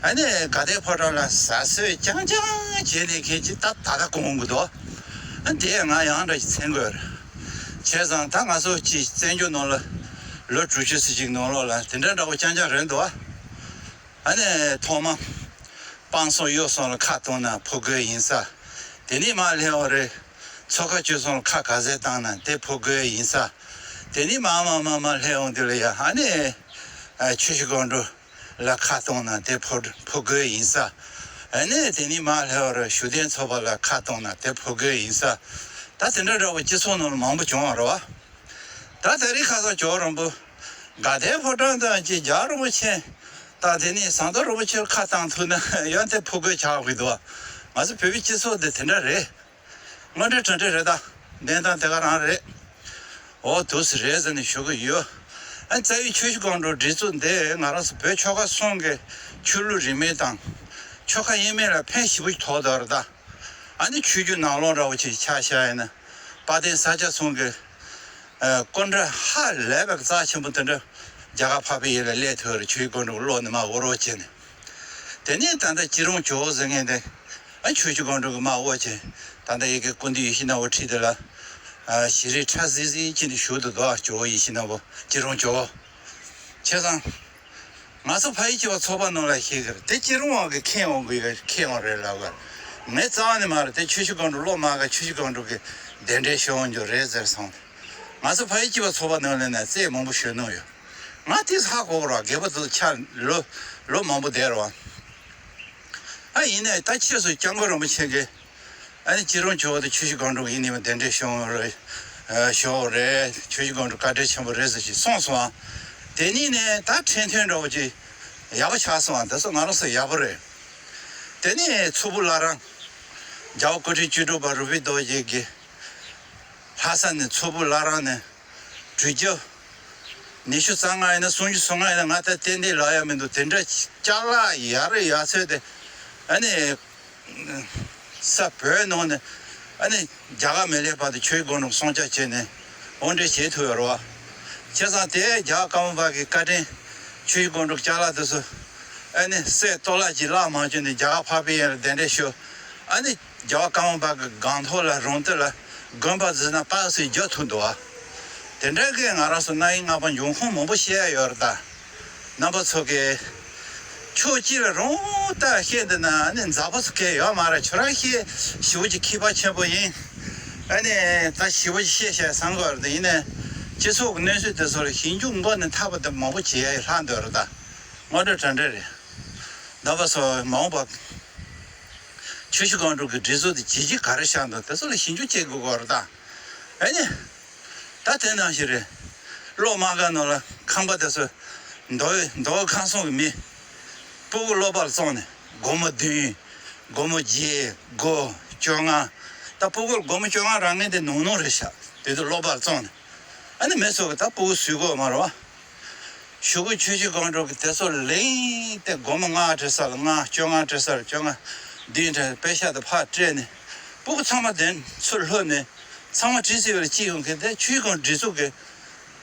ཨ་ནི་དགའ་ལྡན་ཕོ་བྲང་ལ་ཟ་ཟོས་རྐྱང་རྐྱང་བྱས་ནས་མཁན་ཅིག་ད་ད་ལྟ་གོ་འོང་གི་འདུག་ཨ་དེ་ང་ཡང་འདྲ་ཞིག་མཚན་དགོས་རེད། བྱས་ཙང་ད་ང་ཚོ་ཅིག་བཙན་བྱོལ་ནང་ལ་ལོ་དྲུག་ཅུ་ཙམ་ཅིག་ནང་ལོགས་ལ་དེ་འདྲ་འདྲ་བོ་རྐྱང་རྐྱང་རེད་འདུག་ཨ། ཨ་ནི་ཐོག་མ་སྤང་གསུམ་གཡུ་གསུམ་ལ་ཁ་གཏོང་ན་ཕོ་རྒོད་ཡིན་ས། དེ་ནས་མར་སླེབས་པ་རེད། མཚོ་ཁ་བཅུ་གསུམ་ལ་ཁ་ག་ཚད་བཏང་ན་དེ་ཕོ་རྒོད་ཡིན་ས། དེ་ནས་མར་མར་མར་མར་སླེབས་འོང་དུས་ལ་ཡ་ཨ་ནི་ཆུ་བཞི་སྒང་དྲུག་ལ་ཁ་གཏོང་ན་དེ་ཕོ་ཕོ་རྒོད་ཡིན་ས། ཨ་ནི་དེ་ནས་མར་སླེབས་པ་རེད། ཞུ་བདེ་ཚོགས་པ་ལ་ཁ་གཏོང་ན་དེ་ཕོ་རྒོད་ཡིན་ས། ད་དེ་འདྲ་འདྲ་བོ་སྤྱི་ཚོགས་ནང་ལ་མང་པོ་བྱུང་བ་རེད་བ། ད་དེ་རིང་ཁ་སང་ཇོ་བོ་རིན་པོ། དགའ་ལྡན་ཕོ་བྲང་དང་ཅིག་རྒྱལ་བ་རིན་པོ་ཆེ། ད་དེ་ནས་ཟམ་གདོང་རིན་པོ་ཆེར་ཁ་བཏང་ཐུབ་ན་ཡང་དེ་ཕོ་རྒོད་ཆགས་ཀྱི་འདུག་ང་ཚོ་བོད་པའི་སྤྱི་ཚོགས་འདི་དེ་འདྲ་རེད། དངོས་འབྲེལ་དྲང་འབྲེལ་རེད་ད། བདེན་སྟངས་དེ་ག་རང་རེད། འོ་འདུག་སེ་རེད་ཟེར་ནས་ཞུ་གི་ཡོད། ཨ་རྩ་བའི་ཆུ་བཞི་སྒང་དྲུག་སྒྲིག་འཛུགས་འདི་ང་རང་ཚོ་བོད་ཆོལ་ཁ་གསུམ་གྱི་ཆོས་ལུགས་རིས་མེད་དང་། ཆོལ་ཁ་དབྱེ་མེད་ལ་ཕན་ཞེ་པོ་ཞིག་ཐོགས་འདུག་རེད་ད། ཨ་ནི་ཆོས་བརྒྱུད་ནང་ལོགས་འདྲ་བོ་ཅིག་ཆ་བཞག་ཡིན་ན། དཔལ་ལྡན་ས་སྐྱ་གསུམ་གྱི་ཨ་སྐུ་འདྲ་ཧ་ལས་པའི་རྩ་ཆེན་པོ་དེ་འདྲ་རྒྱ་གར་འཕགས་པའི་ཡུལ་ལ་སླེབས་ཐུབ་རེད། ཆོས་བརྒྱུད་སྒང་དྲུག་ཀློག་ནས་མར་འུར་འུར་བྱས་ནས། དེ་ནས་ད་ལྟ་སྐྱིད་རོང་ཇོ་བོ་ཟེར་མཁན་དེ་ཨ་ཆུ་བཞི་སྒང་དྲུག་གི་མར་འོག་ཆེ། ད་ལྟ་ཡ་གི་སྐུ་མདུན་ཡིད་བཞིན་ནོར་བུ་ཁྲི་དེ་ལ་ཨ་ཞལ་རས་ཁྲ་ཟིག་ཟིག་བྱས་ནས་བཞུགས་འདུག་དོ། ཇོ་བོ་ཡིད་བཞིན་ནོར་བུ། སྐྱིད་རོང་ཇོ་བོ། བྱས་ཙང་། ང་ཚོ་ཕ་ཡུལ་གཅིག་པ་ཚོགས་པ་ནང་ལ་ཤེས་ཀྱི་རེད། དེ་སྐྱིད་རོང་བ་གི་མཁས་དབང་གི་མཁས་དབང་རེད་ལབ་གི་རེད། ངས་རྩ་བ་ནས་མ་རེད། དེ་ཆུ་བཞི་སྒང་དྲུག་ཀློག་མ་གི་ཆུ་བཞི་སྒང་དྲུག་གི་གདན་འདྲེན་ཞུ་འོང་རྒྱུ་རེད་ཟེར་སོང་། ང་ཚོ་ཕ་ཡུལ་གཅིག་པ་ཚོགས་པ་ནང་ལ་ནས་རྩོད་མང་པོ་ཞུས་གནང་ཡོད། ང་དེ་ཧ་གོ་གི་རེད། རྒད་པོ་དེ་ཚོ་ཆ་ལོ་ལོ་མང་པོ་བསྡད་རེད་བ། ཨ་ཡིན་ནའི་ད་ཕྱིས་སུ་སྐྱབས་མགོན་རིན་པོ་ཆེ་གིས་ཨ་ནི་སྐྱིད་རོང་ཇོ་བོ་དང་ཆུ་བཞི་སྒང་དྲུག་ཡིན་ནི་མ་གདན་འདྲེན་ཞུ་རེད། ཞུ་རེད། ཆུ་བཞི་སྒང་དྲུག་བཀའ་དྲིན་ཆེན་པོ་རེད་ཟེར་ཞིག་གསུངས་སོང་ཨ། དེ་ནས་ནས་ད་ཁྲིམས་མཐུན་འདྲ་བོ་ཅིག་ཡག་པོ་ཆགས་སོང་ཨ། དེ་ཚོ་ང་རང་ཚོ་ཡག་པོ་རེད། དེ་ནས་མཚུར་ཕུ་བླ་བྲང་རྒྱལ་བ་སྐུ་ཕྲེང་བཅུ་དྲུག་པ་རུ་པིན་རྡོ་རྗེ་གིས་ལྷ་ས་ནས་མཚུར་ཕུ་བླ་བྲང་ནས་བྲུས་རྒྱུ་ཉི་ཤུ་རྩ་ལྔ་ཡིན་ན་སུམ་ཅུ་སོ་ལྔ་ཡིན་ན་ང་ད་ཏན་ཏན་ལབ་ཡ་མི་འདུག་དེ་འདྲ་ཅ་ལག་ཡར་ཡར་ཚོད་དེ་ཨ་ནི་ས་བོད་ནང་ནས་ཨ་ནི་རྒྱ་གར་མི་ལའི་བར་དུ་ཆུ་བཞི་སྒང་དྲུག་གསུང་བྱ་བྱས་ནས་དབོར་འདྲེན་བྱེད་ཐུབ་ཡོད་རེད་བ། བྱས་ཙང་དེ་རྒྱ་གར་ཀརྨ་པ་གི་བཀའ་དྲིན་ཆུ་བཞི་སྒང་དྲུག་ཅ་ལག་དེ་ཚོ་ཨ་ནི་གསེར་ཏོ་ལག་གཅིག་བརླག་མ་བཅུག་ནས་རྒྱ་གར་འཕགས་པའི་ཡུལ་ལ་གདན་འདྲེན་ཞུ། ཨ་ནི་རྒྱལ་བ་ཀརྨ་པ་གི་སྒང་ཐོག་ལ་རོང་སྟོད་ལ་དགོན་པ་འཛིན་ན་དཔག་ཚད་བརྒྱ་ཐུག་འདུག་ཨ། དེ་འདྲ་གི་ང་རང་ཚོ་རྣམ་དབྱེ་ལྔ་པ་འབྱུང་ཁུངས་མང་པོ་བཤད་ཡ་ཡོད་རེད་ད། རྣམ་པ་ཚོ་གིས་ཕྱོགས་གཅིག་ལ་རང་ལྟ་བཤད་འདི་ན་ཨ་ནི་མཛའ་པོ་ཚོ་གས་ཡོད་མ་རེད། ཁྱོད་རང་ཤེས་ཞེ་པོ་ཅིག་མཁས་པ་ཆེན་པོ་ཡིན། ཨ་ནི་ད་ཞེ་པོ་ཅིག་བཤད་བཤད་བསམ་གི་ཡོད་རེད་ད། ཡིན་ནའི་སྤྱི་ཚོགས་ཀྱི་གནོན་ཤུགས་དེ་ཚོ་ལ་ཞིབ་འཇུག་མགོ་ནས་འཐབ་པ་དེ་མང་པོ་བྱེད་ཡ་ཡི་ལྷག་འདོད་རེད་ད། དངོས་འབྲེལ་དྲང་འབྲེལ་རེད། རྣམ་པ་ཚོ་མ་འོངས་པ་ཆུ་བཞི་སྒང་དྲུག་གི་སྒྲིག་འཛུགས་དེ་ཇི་ཇི་ག་རེ་བཞག་འདུག་དེ་ཚོ་ལ་ཞིབ་འཇུག་བྱེད་དགོས་ཀྱི་རེད་ད། ཨ་ནི། ད་དེ་ནང་བཞིན་རེད། གློག་དམག་སྒར་ནང་ལ་ཁང་པ་དེ་ཚོ་མདོ་དབུས་མདོ་དབུས་ཁམས་གསུམ་གྱི་མི། སྤུ་གུ་སློབ་པ་ལ་བཙོང་ནས་སྒོར་མོ་བདུན། སྒོར་མོ་བརྒྱད། དགུ། བཅོ་ལྔ། ད་སྤུ་གུ་ལ་སྒོར་མོ་བཅོ་ལྔ་རག་མཁན་དེ་ནོར་ནོར་རེད་ཤག་དེ་དུས་སློབ་པ་ལ་བཙོང་ནས། ཨ་ནི་མི་ཚོ་གི་ད་སྤུ་གུ་གསོ་དགོས་མ་རེད་བ། གཞུག་གུ་ཆུ་བཞི་སྒང་དྲུག་གི་དེ་ཚོ་ལེན་ཏེ་སྒོར་མོ་ལྔ་སྤྲད་ས་ལ་ལྔ། བཅོ་ལྔ་སྤྲད་ས་ལ་བཅོ་ལྔ། བདུན་སྤྲད། པེ་ཤག་དེ་ཕར་སྤྲད་ནས་སྤུ་གུ་ཚང་མ་དེ་ཚུར་ལྷོད་ནས་ཚང་མ་ཏྲི་སི་ཝེ་ལ་སྐྱེལ་ཡོང་མཁན་དེ་ཆུ་བཞི་སྒང་སྒྲིག་འཛུགས་ཀྱི་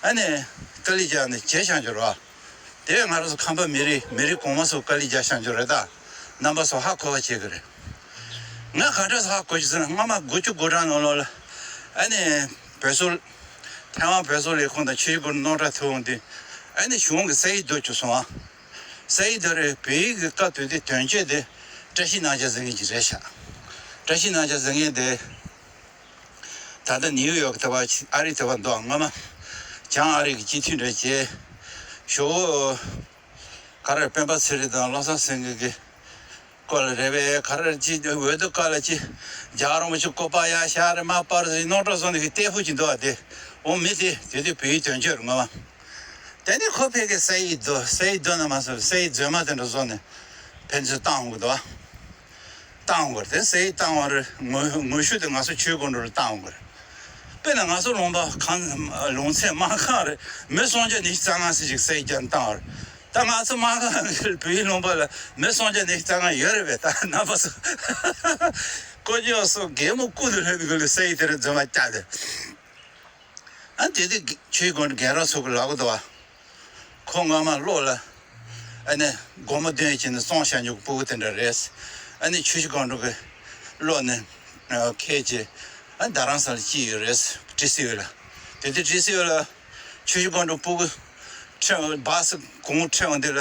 ཨ་ནི་དཀའ་ལས་རྒྱག་ནས་བྱས་བཞག་རྒྱུ་རེད་བ། དེ་ང་རང་ཚོ་ཁམས་པ་མི་རིགས་མི་རིགས་གོང་མ་ཚོ་དཀའ་ལས་རྒྱག་བཞག་རྒྱུ་རེད་ད། རྣམ་པ་ཚོ་ཧ་གོ་བ་བྱེད་ཀྱི་རེད། ང་ག་འདྲ་ཧ་གོ་ཅི་ཟེར་ན་སྔ་མ་དགུ་བཅུ་གོ་གྲངས་ནང་ལོགས་ལ་ཨ་ནི་བོད་སོག་ཐའེ་ཝན་བོད་སོག་ལས་ཁུངས་དང་ཆུ་བཞི་སྒང་དྲུག་རྣམ་གྲངས་ཐུག་འོང་དུས་ཨ་ནི་གཞུང་གི་ས་ཡིག་བསྡུ་བཅུག་སོང་ཨ། ས་ཡིག་བསྡུ་རེད། བོད་ཡིག་གི་སྐབས་དེ་དུས་དོན་གཅོད་དེ་བཀྲ་ཤིས་རྣམ་རྒྱལ་ཟེར་མཁན་ཅིག་རེད་ཤག་བཀྲ་ཤིས་རྣམ་རྒྱལ་ཟེར་མཁན་དེ་ད་ལྟ་ནིའུ་ཡོག་དེ་བ་ཨ་རི་དེ་བ་འདུག་སྔ་མ་བྱང་ཨ་རི་གི་སྤྱི་འཐུས་འདྲ་བྱས་ཞོ་ག་རེ་སྤེན་པ་ཚེ་རིང་དང་བློ་བཟང་སེང་གེ་གི་སྐོར་ལ་རེད་པས། ག་རེ་ཅི་འོས་བསྡུ་སྐབས་ལ་ཅི་རྒྱལ་བ་རིན་པོ་ཆེ་སྐུ་པར་ཡར་བཞག་རེད། མར་པར་ཟིན་རྣམ་གྲངས་སོང་ནས་ཀྱི་ལྟད་ཕུ་ཅིག་འདུག་ཨ། དེ་འོ་མི་དེ་དེ་དུས་བོད་ཡིག་དོན་གཅོད་རེད་ངོ་མ། དེ་ནས་ཁོ་ཕ་གིར་ས་ཡིག་བསྡུ་ས་ཡིག་བསྡུ་ན་མ་སོང་ས་ཡིག་རྫུན་མ་དེ་འདྲ་བཟོ་ནས་ཕན་ཚུན་བཏང་འོང་གི་འདུག་ཨ། བཏང་འོང་གི་རེད། དེ་ས་ཡིག་བཏང་བ་རེད། ངོ་ངོ་ཤུགས་དེ་ང་ཚོ་ཆོས་སྒོ་འགྲོ་རུ་བཏང་འོང་གི་རེད། དཔེར་ན་ང་ཚོ་ལུང་པ་གང་ལུང་ཚན་སྨར་ཁམས་རེད། མི་སུམ་བརྒྱ་ཉི་ཤུ་རྩ་ལྔ་ཙམ་ཞིག་ས་ཡིག་བརྒྱབ་ནས་བཏང་བ་རེད། ད་ང་ཚོ་སྨར་ཁམས་བོད་ཡིག་ལུང་པ་ལ་མི་སུམ་བརྒྱ་ཉི་ཤུ་རྩ་ལྔ་ཡོད་རེད་པས། ད་རྣམ་པ་ཚོ་ཀོ་ཅོག་སོགས་རྒན་མོ་ཀུན་ཏུ་ལྷོད་པའི་སྒང་ལ་ས་ཡིག་དེ་འདྲ་རྫུན་མ་བརྒྱབ་སྟེ། ཨ་དེ་དུས་ཆོས་སྒོ་འགྲོ་རྒན་རབས་ཚོ་གི་ལབ་གི་འདུག་བ། ཁོ་སྔ་མ་བློ་ལ་ཨ་ནི་སྒོར་མོ་བདུན་བྱས་ནས་བཙོང་བཞག་རྒྱུ་གི་སྤུ་གུ་དེ་འདྲ་རེད། ཨ་ནི་ཆུ་བཞི་སྒང་དྲུག་གི་བློ་ནས་ཁྱེད་ཀྱིས་ཨ་རྡ་རམ་ས་ལ་སྐྱེས་ཡོད་རེད། ཏི་སི་ཝི་ལ། དེ་དུས་ཏི་སི་ཝི་ལ་ཆུ་བཞི་སྒང་དྲུག་སྤུ་གུ་ཁྲིད་འོང་བ་སི་གོང་ཁྲིད་འོང་དུས་ལ་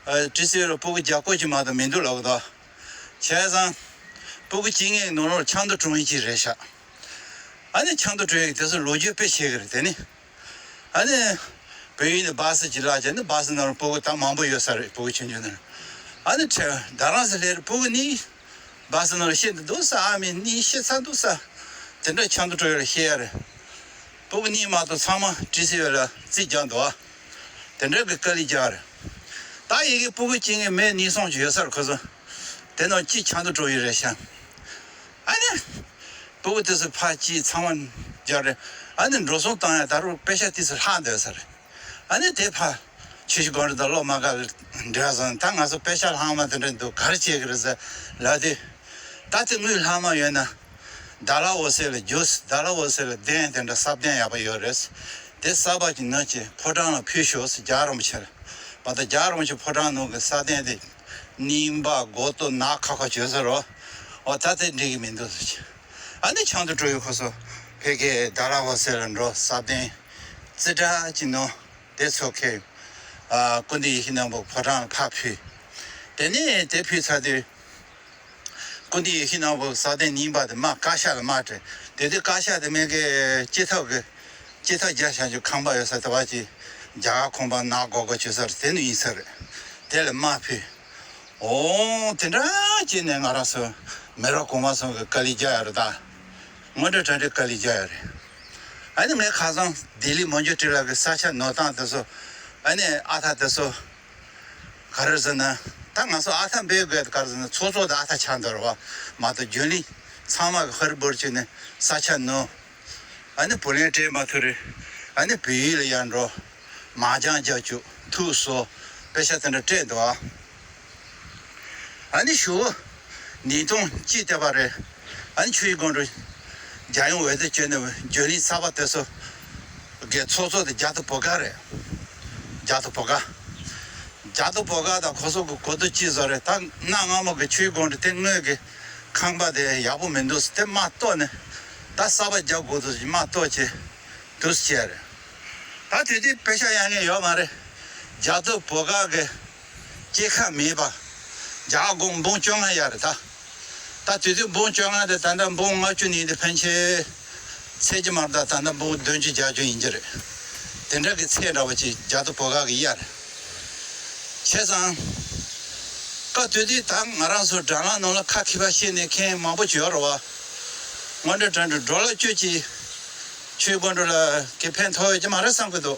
ཨ་ཏི་སི་ཝི་ལ་སྤུ་གུ་བརྒྱ་སྐོར་ཅིག་མ་གཏོགས་མི་འདུག་ལབ་གི་འདུག་བྱས་ཙང་སྤུ་གུ་བཅོ་ལྔའི་ནང་ལོགས་ཆབ་མདོ་གྲོང་ཡིག་ཅིག་རེད་ཤག་ཨ་ནི་ཆབ་མདོ་གྲོང་ཡིག་དེ་ཚོ་ལོ་རྒྱུས་དཔེ་བཤད་གི་རེད། དེ་ནི་ཨ་ནི་བོད་ཡིག་ནས་བ་སི་ཅིག་བརླགས་བྱས་ནི་བ་སི་ནང་ལ་སྤུ་གུ་ད་མང་པོ་ཡོད་ས་རེད། སྤུ་གུ་ཆུང་ཆུང་ནང་ཨ་ནི་ཁྲིད་རྡ་རམ་ས་སླེབས་རེད། སྤུ་གུ་གཉིས་བ་སི་ནང་ལ་ཤི་འདི་འདུག་ས། ཨ་མའི་གཉིས་ཤི་ཚར་འདུག་ས། དེ་འདྲ་ཆབ་མདོ་གྲོང་ཡིག་ལ་བཤད་ཡ་རེད། སྤུ་གུ་གཉིས་མ་གཏོགས་ཚང་མ་ཏི་སི་ཝི་ལ་རྩིས་རྒྱག་འདུག་ཨ། དེ་འདྲ་གི་དཀའ་ལས་རྒྱག་རེད། ད་ཡི་གེ་སྤུ་གུ་བཅོ་ལྔ་མི་གཉིས་གསུམ་ཅིག་ཡོད་ས་རེད། ཁོ་ཚོ་དེ་ནང་གཅིག་ཆབ་མདོ་གྲོང་ཡིག་རེད་ཤག་ཨ་ནི། སྤུ་གུ་དེ་ཚོ་ཕར་གཅིག་ཚང་མ་རྒྱབ་རེད། ཨ་ནི་འགྲོ་སོང་བཏང་ཡ་ད་རུང་པེ་ཤག་དེ་ཚོ་ལྷག་འདོད་ས་རེད། ཨ་ནི་དེ་ཕར་ཆུ་བཞི་སྒང་དྲུག་དང་གློག་དམག་སྒར་ལ་འབྲེལ་བ་བཟོས་ནས་ད་ང་ཚོ་པེ་ཤག་ལྷག་མ་དེ་འདྲ་འདུག་ག་རེ་བྱེད་གི་རེད་ཟེར་ལབ་དུས། ད་དེ་དངུལ་ལྷག་མ་ཡོད་ན་ཌོ་ལར་འོད་ཟེར་ལ་རྒྱུགས། ཌོ་ལར་འོད་ཟེར་ལ་གདན་དེ་འདྲ་ས་གདན་ཡག་པོ་ཡོད་རེད། དེ་གསར་པ་ཅིག་ནོར་གྱིས་ཕོ་བྲང་ལ་ཕུལ་ཤོག་ཟེར་རྒྱལ་བ་རིན་པོ་ཆེ་ལ། མ་གཏོགས་རྒྱལ་བ་རིན་པོ་ཆེ་ཕོ་བྲང་ནང་གི་ས་གདན་དེ་རྙིང་པ་སྒོ་གཏོར་ནག་ཁ་ཁ་བྱོས་ཟེར་རོ། འོ་ད་དེ་འགྲིག་གི་མི་འདུག་ཟེར་གྱི། ཨ་ནི་ཆབ་མདོ་གྲོང་ཡིག་ཁོ་ཚོ་ཕ་གིར་ཌོ་ལར་འོད་ཟེར་ལ་འགྲོ། ས་གདན་རྩེ་གྲ་ཅིག་ནོར། དེ་ཚོ་ཁྱེར། ཨ་སྐུ་མདུན་ཡིད་བཞིན་ནོར་བུ་ཕོ་བྲང་ལ་ཕར་ཕུལ། དེ་ནས་དེ་ཕུལ་ཚར་དུས། སྐུ་མདུན་ཡིད་བཞིན་ནོར་བུ་ས་གདན་རྙིང་པ་དེ་མར་བཀའ་ཤག་ལ་མར་སྤྲད། དེ་དུས་བཀའ་ཤག་དེ་མིན་གི་སྤྱི་ཐབ་གི་སྤྱི་ཐབ་རྒྱག་བཞག་རྒྱུ་ཁང་པ་ཡོད་ས་དེ་བ་ཅིག་རྒྱ་གར་ཁང་པ་ནག་སྒོར་སྒོར་བྱེད་ས་རེད། དེ་ནི་ཡིན་ས་རེད། དེ་ལ་མར་ཕུལ། འོ་དེ་འདྲ་བྱས་ནས་ང་རང་ཚོ་མི་རབས་གོང་མ་ཚོ་གི་དཀའ་ལས་རྒྱག་ཡོད་རེད་ད། དངོས་འབྲེལ་དྲ་འབྲེལ་དཀའ་ལས་རྒྱག་ཡོད་རེད། ཨ་ནི་ངས་ཁ་སང་ལྡི་ལི་མོན་གྷོ་ཊི་ལ་གི་ས་ཆ་ནོར་སྟངས་དེ་ཚོ། ཨ་ནི་ཨ་ཐ་དེ་ཚོ་ག་རེ་ཟེར་ན། ད་ང་ཚོ་ཨ་ཐ་འབེབས་དགོས་ག་རེ་ཟེར་ན་ཚོགས་གཙོ་དང་ཨ་ཐ་ཆགས་འདུག་རེད་བ། མ་གཏོགས་རྒྱུན་ལས་ཚང་མ་གི་ཧུར་འབུར་བྱས་ནས་ས་ཆ་ནོར། ཨ་ནི་བུ་ལོན་སྤྲད་མ་ཐུབ་རེད། ཨ་ནི་བལ་ཡུལ་ལ་ཡར་འགྲོ། མ་འགྱངས་རྒྱག་བཅུག་ཐུགས་གསོ། པེ་ཤ་དེ་འདྲ་སྤྲད་འདུག་ཨ། ཨ་ནི་ཞུ་བོ་ཉིས་སྟོང་གཅིག་ལྟ་བ་རེད། ཨ་ནི་ཆུ་བཞི་སྒང་དྲུག་རྒྱལ་ཡོངས་འོས་བསྡུ་བྱས་ནས་རྒྱུན་ལས་གསར་པ་དེ་ཚོ་གི་ཚོགས་གཙོ་དེ་རྒྱ་དོ་བོ་དགའ་རེད། རྒྱ་དོ་བོ་དགའ། རྒྱ་དོ་བོ་དགའ་དང་ཁོ་ཚོ་གི་གོ་བསྡུར་གཅིག་བཟོ་རེད། ད་གནའ་སྔ་མོ་གི་ཆུ་བཞི་སྒང་དྲུག་དེ་དངོས་གི་ཁང་པ་དེ་ཡག་པོ་མི་འདུག་ཟེར་དེ་མ་གཏོགས་ནས་ད་གསར་པ་རྒྱག་དགོས་འདུག་ཟེར་མ་གཏོགས་ཀྱི་འདུག་ཟེར་བྱས་རེད། ད་དེ་དུས་པེ་ཤ་གཡར་མཁན་ཡོད་མ་རེད། རྒྱ་དོ་བོ་དགའ་གི་སྐྱེས་ཁ་མེད་པ། རྒྱ་སྒོར་འབུམ་བཅོ་ལྔ་གཡར་རེད་ད། ད་དེ་དུས་འབུམ་བཅོ་ལྔ་དེ་ད་ལྟ་འབུམ་ལྔ་བཅུ་ནས་དེ་ཕན་ཆད་ཚད་ཀྱི་མ་རེད་ད། ད་ལྟ་འབུམ་བདུན་ཅུ་བརྒྱད་ཅུ་ཡིན་གྱི་རེད། དེ་འདྲ་གི་ཚད་འདྲ་བ་ཅིག་རྒྱ་དོ་བོ་དགའ་གི་གཡར་རེད། བྱས་ཙང་། སྐབས་དེ་དུས་ད་ང་རང་ཚོ་དྲ་ལམ་ནང་ལ་ཁ་མཁས་པ་བཤད་ནས་མཁན་མང་པོ་ཅིག་ཡོད་རེད་བ། དངོས་འབྲེལ་དྲ་འབྲེལ་འགྲོ་ལ་སྤྱོད་ཀྱི་ཆུ་བཞི་སྒང་དྲུག་ལ་གི་ཕན་ཐོགས་ཡོད་ཀྱི་མ་རེད་བསམ་གི་འདུག་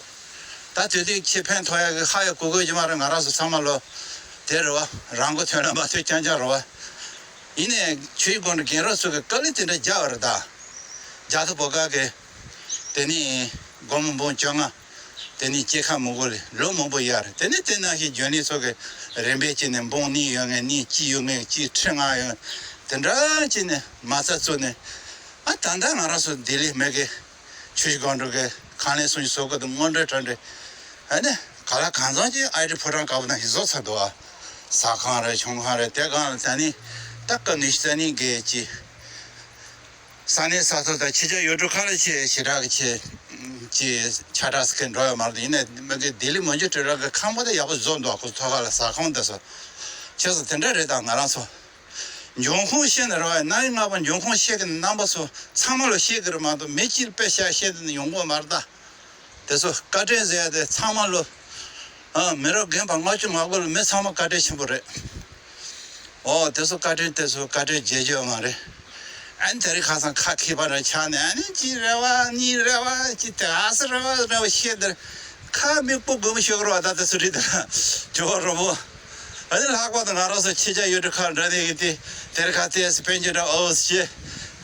ད་དེ་དུས་ཁྱེད་ཕན་ཐོགས་ཡག་གི་ཧ་ཡག་གོ་དགོས་ཀྱི་མ་རེད། ང་རང་ཚོ་ཚང་མ་ལོ་དེ་རེད་བ། རང་མགོ་ཐོན་ལ་མ་ཐོན་རྐྱང་རྐྱང་རེད་བ། ཡིན་ནའི་ཆུ་བཞི་སྒང་དྲུག་རྒན་རབས་ཚོ་གི་དཀའ་ལས་དེ་འདྲ་རྒྱག་པ་རེད་ད། རྒྱ་དོ་བོ་དགའ་གི་དེ་ནས་སྒོར་མོ་འབུམ་བཅོ་ལྔ། དེ་ནས་སྐྱེས་ཁ་མི་དགོས་ལས་ལོ་མང་པོ་གཡར། དེ་ནས་དེ་ནང་བཞིན་རྒྱུན་ལས་ཚོ་གི་རིམ་པས་བྱས་ནས་འབུམ་གཉིས་ཡོད་མཁན་གཉིས་གཅིག་ཡོད་མཁན་གཅིག་ཁྲི་ལྔ་ཡོད་མཁན་དེ་འདྲ་བྱས་ནས་མ་རྩ་བཙུགས་ནས། ཨ་ད་ལྟ་ང་རང་ཚོ་ལྡི་ལི་མི་གི་ཆུ་བཞི་སྒང་དྲུག་གི་ཁང་ལས་གསུམ་བཞི་བཟོ་དགོས་འདུག་དངོས་འབྲེལ་དྲ་འབྲེལ། ཨ་ནི་ག་ལ་གང་འཚམ་ཅིག་ཨའི་ཊི་ཕོ་བྲང་དཀར་པོ་ནང་བཞིན་བཟོ་ཚར་འདུག་ཨ། ཟ་ཁང་རེད། ཆུང་ཁང་རེད། དེ་སྒང་ལ་ད་ནི་ད་སྐབས་ནུས་ཤུགས་ད་ནི་གི་ཅི། ས་གནས་ས་ཐོག་དང་ཕྱི་རྒྱལ་ཡུལ་གྲུ་ཁག་ལ་ཆེ་ཞེ་དྲག་གི་ཆེ་ཅི་ཆ་དྲག་སི་ཁན་འགྲོ་ཡོད་མ་རེད། ཡིན་ནའི་མི་གི་ལྡི་ལི་མོན་གྷོ་ཊི་ལ་གི་ཁང་པ་དེ་ཡག་པོ་བཟོ་འདུག་ཁོ་ཐོག་ཁ་ལ་ཟ་ཁང་དེ་ཚོ་ཆེ་ས་དེ་འདྲ་རེད། ད་ང་རང་ཚོ་འབྱུང་ཁུངས་ཤེས་ནི་རེད་བ། གནའ་རབས་སྔ་པོ་འབྱུང་ཁུངས་ཤེས་ཀྱི་རྣམ་པ་ཚོ་ཚང་མ་ལ་ཤེས་ཀྱི་རེད་མ་གཏོགས་མི་གཅིག་དཔེ་བཤད་བཤད་དེ་ནི་ཡོང་གི་མ་རེད་ད། དེ་ཚོ་བཀའ་དྲིན་ཟེར་ཡ་དེ་ཚང་མ་ལོ། ཨ་མི་རབས་རྒན་པ་ལྔ་བཅུ་ང་དགུ་ལ་མི་ཚང་མ་བཀའ་དྲིན་ཆེན་པོ་རེད། ཨོ་དེ་ཚོ་བཀའ་དྲིན་དེ་ཚོ་བཀའ་དྲིན་བརྗེད་རྒྱུ་ཡོད་མ་རེད། ཨ་ནི་དེ་རིང་ཁ་སང་ཁ་མཁས་པ་འདྲ་ཆགས་ནས་ཨ་ནི་གཅིག་རེད་བ་གཉིས་རེད་བ་གཅིག་དེ་ཨ་སི་རེད་བ་རེད་བ་བཤད་དེར་ཁ་མིག་སྤུ་དགོད་མོ་ཤོར་གི་རེད་བ། ད་དེ་ཚོ་རེད་དེ་ལ་ཇོ་བོ་རོ་བོ། ཨ་ནི་ལྷག་པར་དུ་ང་རང་ཚོ་ཕྱི་རྒྱལ་ཡུལ་གྲུ་ཁག་འདྲ་ནས་གི་དེ་དེར་ཁ་ཏེ་སི་པན་ཇི་འདྲ་ཨོ་སི་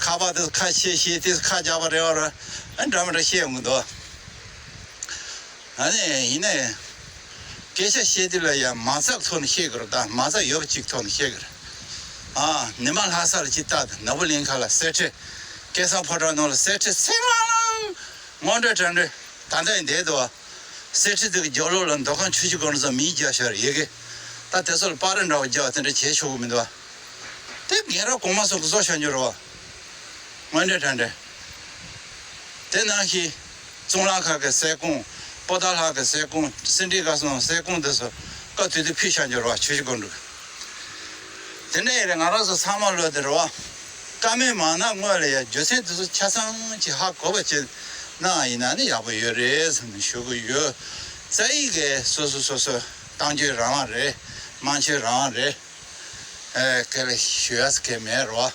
ཁ་པ་དེ་ཁ་ཤས་ཤས་དེ་ཁ་རྒྱག་པ་རེད་བ་ར། ཨ་འདྲ་མི་འདྲ་བཤད་ཡོང་གི་འདུག་ཨ་ནི་ཡིན་ནའི་སྐད་ཆ་བཤད་དུས་ལ་ཡང་མ་རྩ་ཐོག་ནས་བཤད་དགོས་རེད་ད། མ་རྩ་ཡོད་པ་གཅིག་ཐོག་ནས་བཤད་དགོས་རེད། ཨ་ནི་མ་ལྷ་ས་ལ་གཅིག་ལྟ་དང་ནོར་བུ་གླིང་ཁ་ལ་གསེར་ཁྲི། སྐལ་བཟང་ཕོ་བྲང་ནང་ལ་གསེར་ཁྲི་ཚེ་མང་ལང་། དངོས་འབྲེལ་དྲ་འབྲེལ་ད་ལྟ་ཡིན་བསྡད་འདུག་གསེར་ཁྲི་དེ་གི་རྒྱབ་ལོགས་ལ་མདོ་ཁམས་ཆུ་བཞི་སྒང་དྲུག་ཚོ་མིང་རྒྱག་ཤར་ཡི་གེ། ད་དེ་ཚོ་ལ་པར་རིས་འདྲ་བོ་རྒྱག་དེ་འདྲ་བྱེད་ཆོག་གི་མི་འདུག་བ། དེ་རྒན་རབས་གོང་མ་ཚོ་གི་བཟོ་བྱ་རྒྱུ་རེད་བ། དངོས་འབྲེལ་དྲ་འབྲེལ། དེ་ནང་བཞིན་གཙུག་ལག་ཁང་གི་ཟས་སྐོང་། པོ་ཏཱ་ལ་གི་ཟས་སྐོང་། སེ་འབྲས་དགའ་གསུམ་ཟས་སྐོང་དེ་ཚོ་སྐབས་དེ་དུས་ཕུལ་བྱ་རྒྱུ་རེད་བ། ཆུ་བཞི་སྒང་དྲུག་དེ་འདྲ་ཡིན་རེད། ང་རང་ཚོ་ཚང་མ་ལོས་དེ་རེད་བ། བཀའ་མོལ་མང་ན་སྔོན་ལ་ཡ་རྒྱུ་མཚན་དེ་ཚོ་ཆ་ཚང་ཅིག་ཧ་གོ་བ་ཅིག་གནང་ཡིན་ན་ནི་ཡག་པོ་ཡོད་རེད་བསམ་ནས་ཞུ་གི་ཡོད། རྩ་ཡིག་གི་སོ་སོ་སོ་སོ་གཏམ་བརྗོད་རང་དབང་རེད། དམངས་ཆོས་རང་དབང་རེད། ཨེ་སྐད་ལ་ཞུ་ཡ་སྐད་མེད་རོ།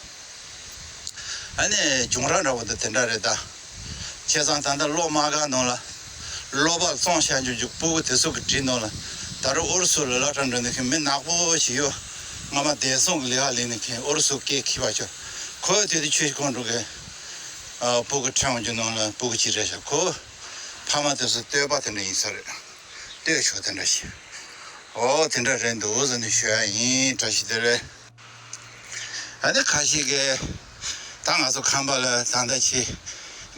ཨ་ནི་བྱུང་རབས་འདྲ་བོ་དེ་དེ་འདྲ་རེད་ད། བྱས་ཙང་ད་ལྟ་གློག་དམར་སྒར་ནང་ལ། གློག་པར་བཙོང་བྱ་རྒྱུ་རྒྱུ་སྤུ་གུ་དེ་ཚོ་གི་བྲིས་ནང་ལ། ད་རུང་ཨུ་རུ་སུ་ལ་སློབ་གྲྭ་འགྲོ་ནས་ཁྱོད་མི་ནག་པོ་ཞིག་ཡོད། སྔ་མ་བདེ་སྲུང་གི་ལས་ཀ་ལས་ནས་ཁྱོད་ཨུ་རུ་སུ་སྐད་མཁས་པ་ཆོ། ཁོས་དེ་དུས་ཆུ་བཞི་སྒང་དྲུག་གི་ཨ་སྤུ་གུ་ཁྲིད་འོང་རྒྱུ་ནང་ལ་སྤུ་གུ་གཅིག་རེད་ཤག་ཁོ་ཕ་མ་དེ་ཚོ་སྟོད་པ་དེ་འདྲ་ཡིན་ས་རེད། སྟོད་ཕྱོགས་དེ་འདྲ་ཞིག་ཨོ་དེ་འདྲ་རེད་འདུག་ཟེར་ནས་ཞུ་ཡ་ཡིན། བཀྲ་ཤིས་བདེ་ལེགས། ཨ་ནི་ཁ་ཤས་ཀྱིས་ད་ང་ཚོ་ཁམས་པ་ལ་ད་ལྟ་ཆེ་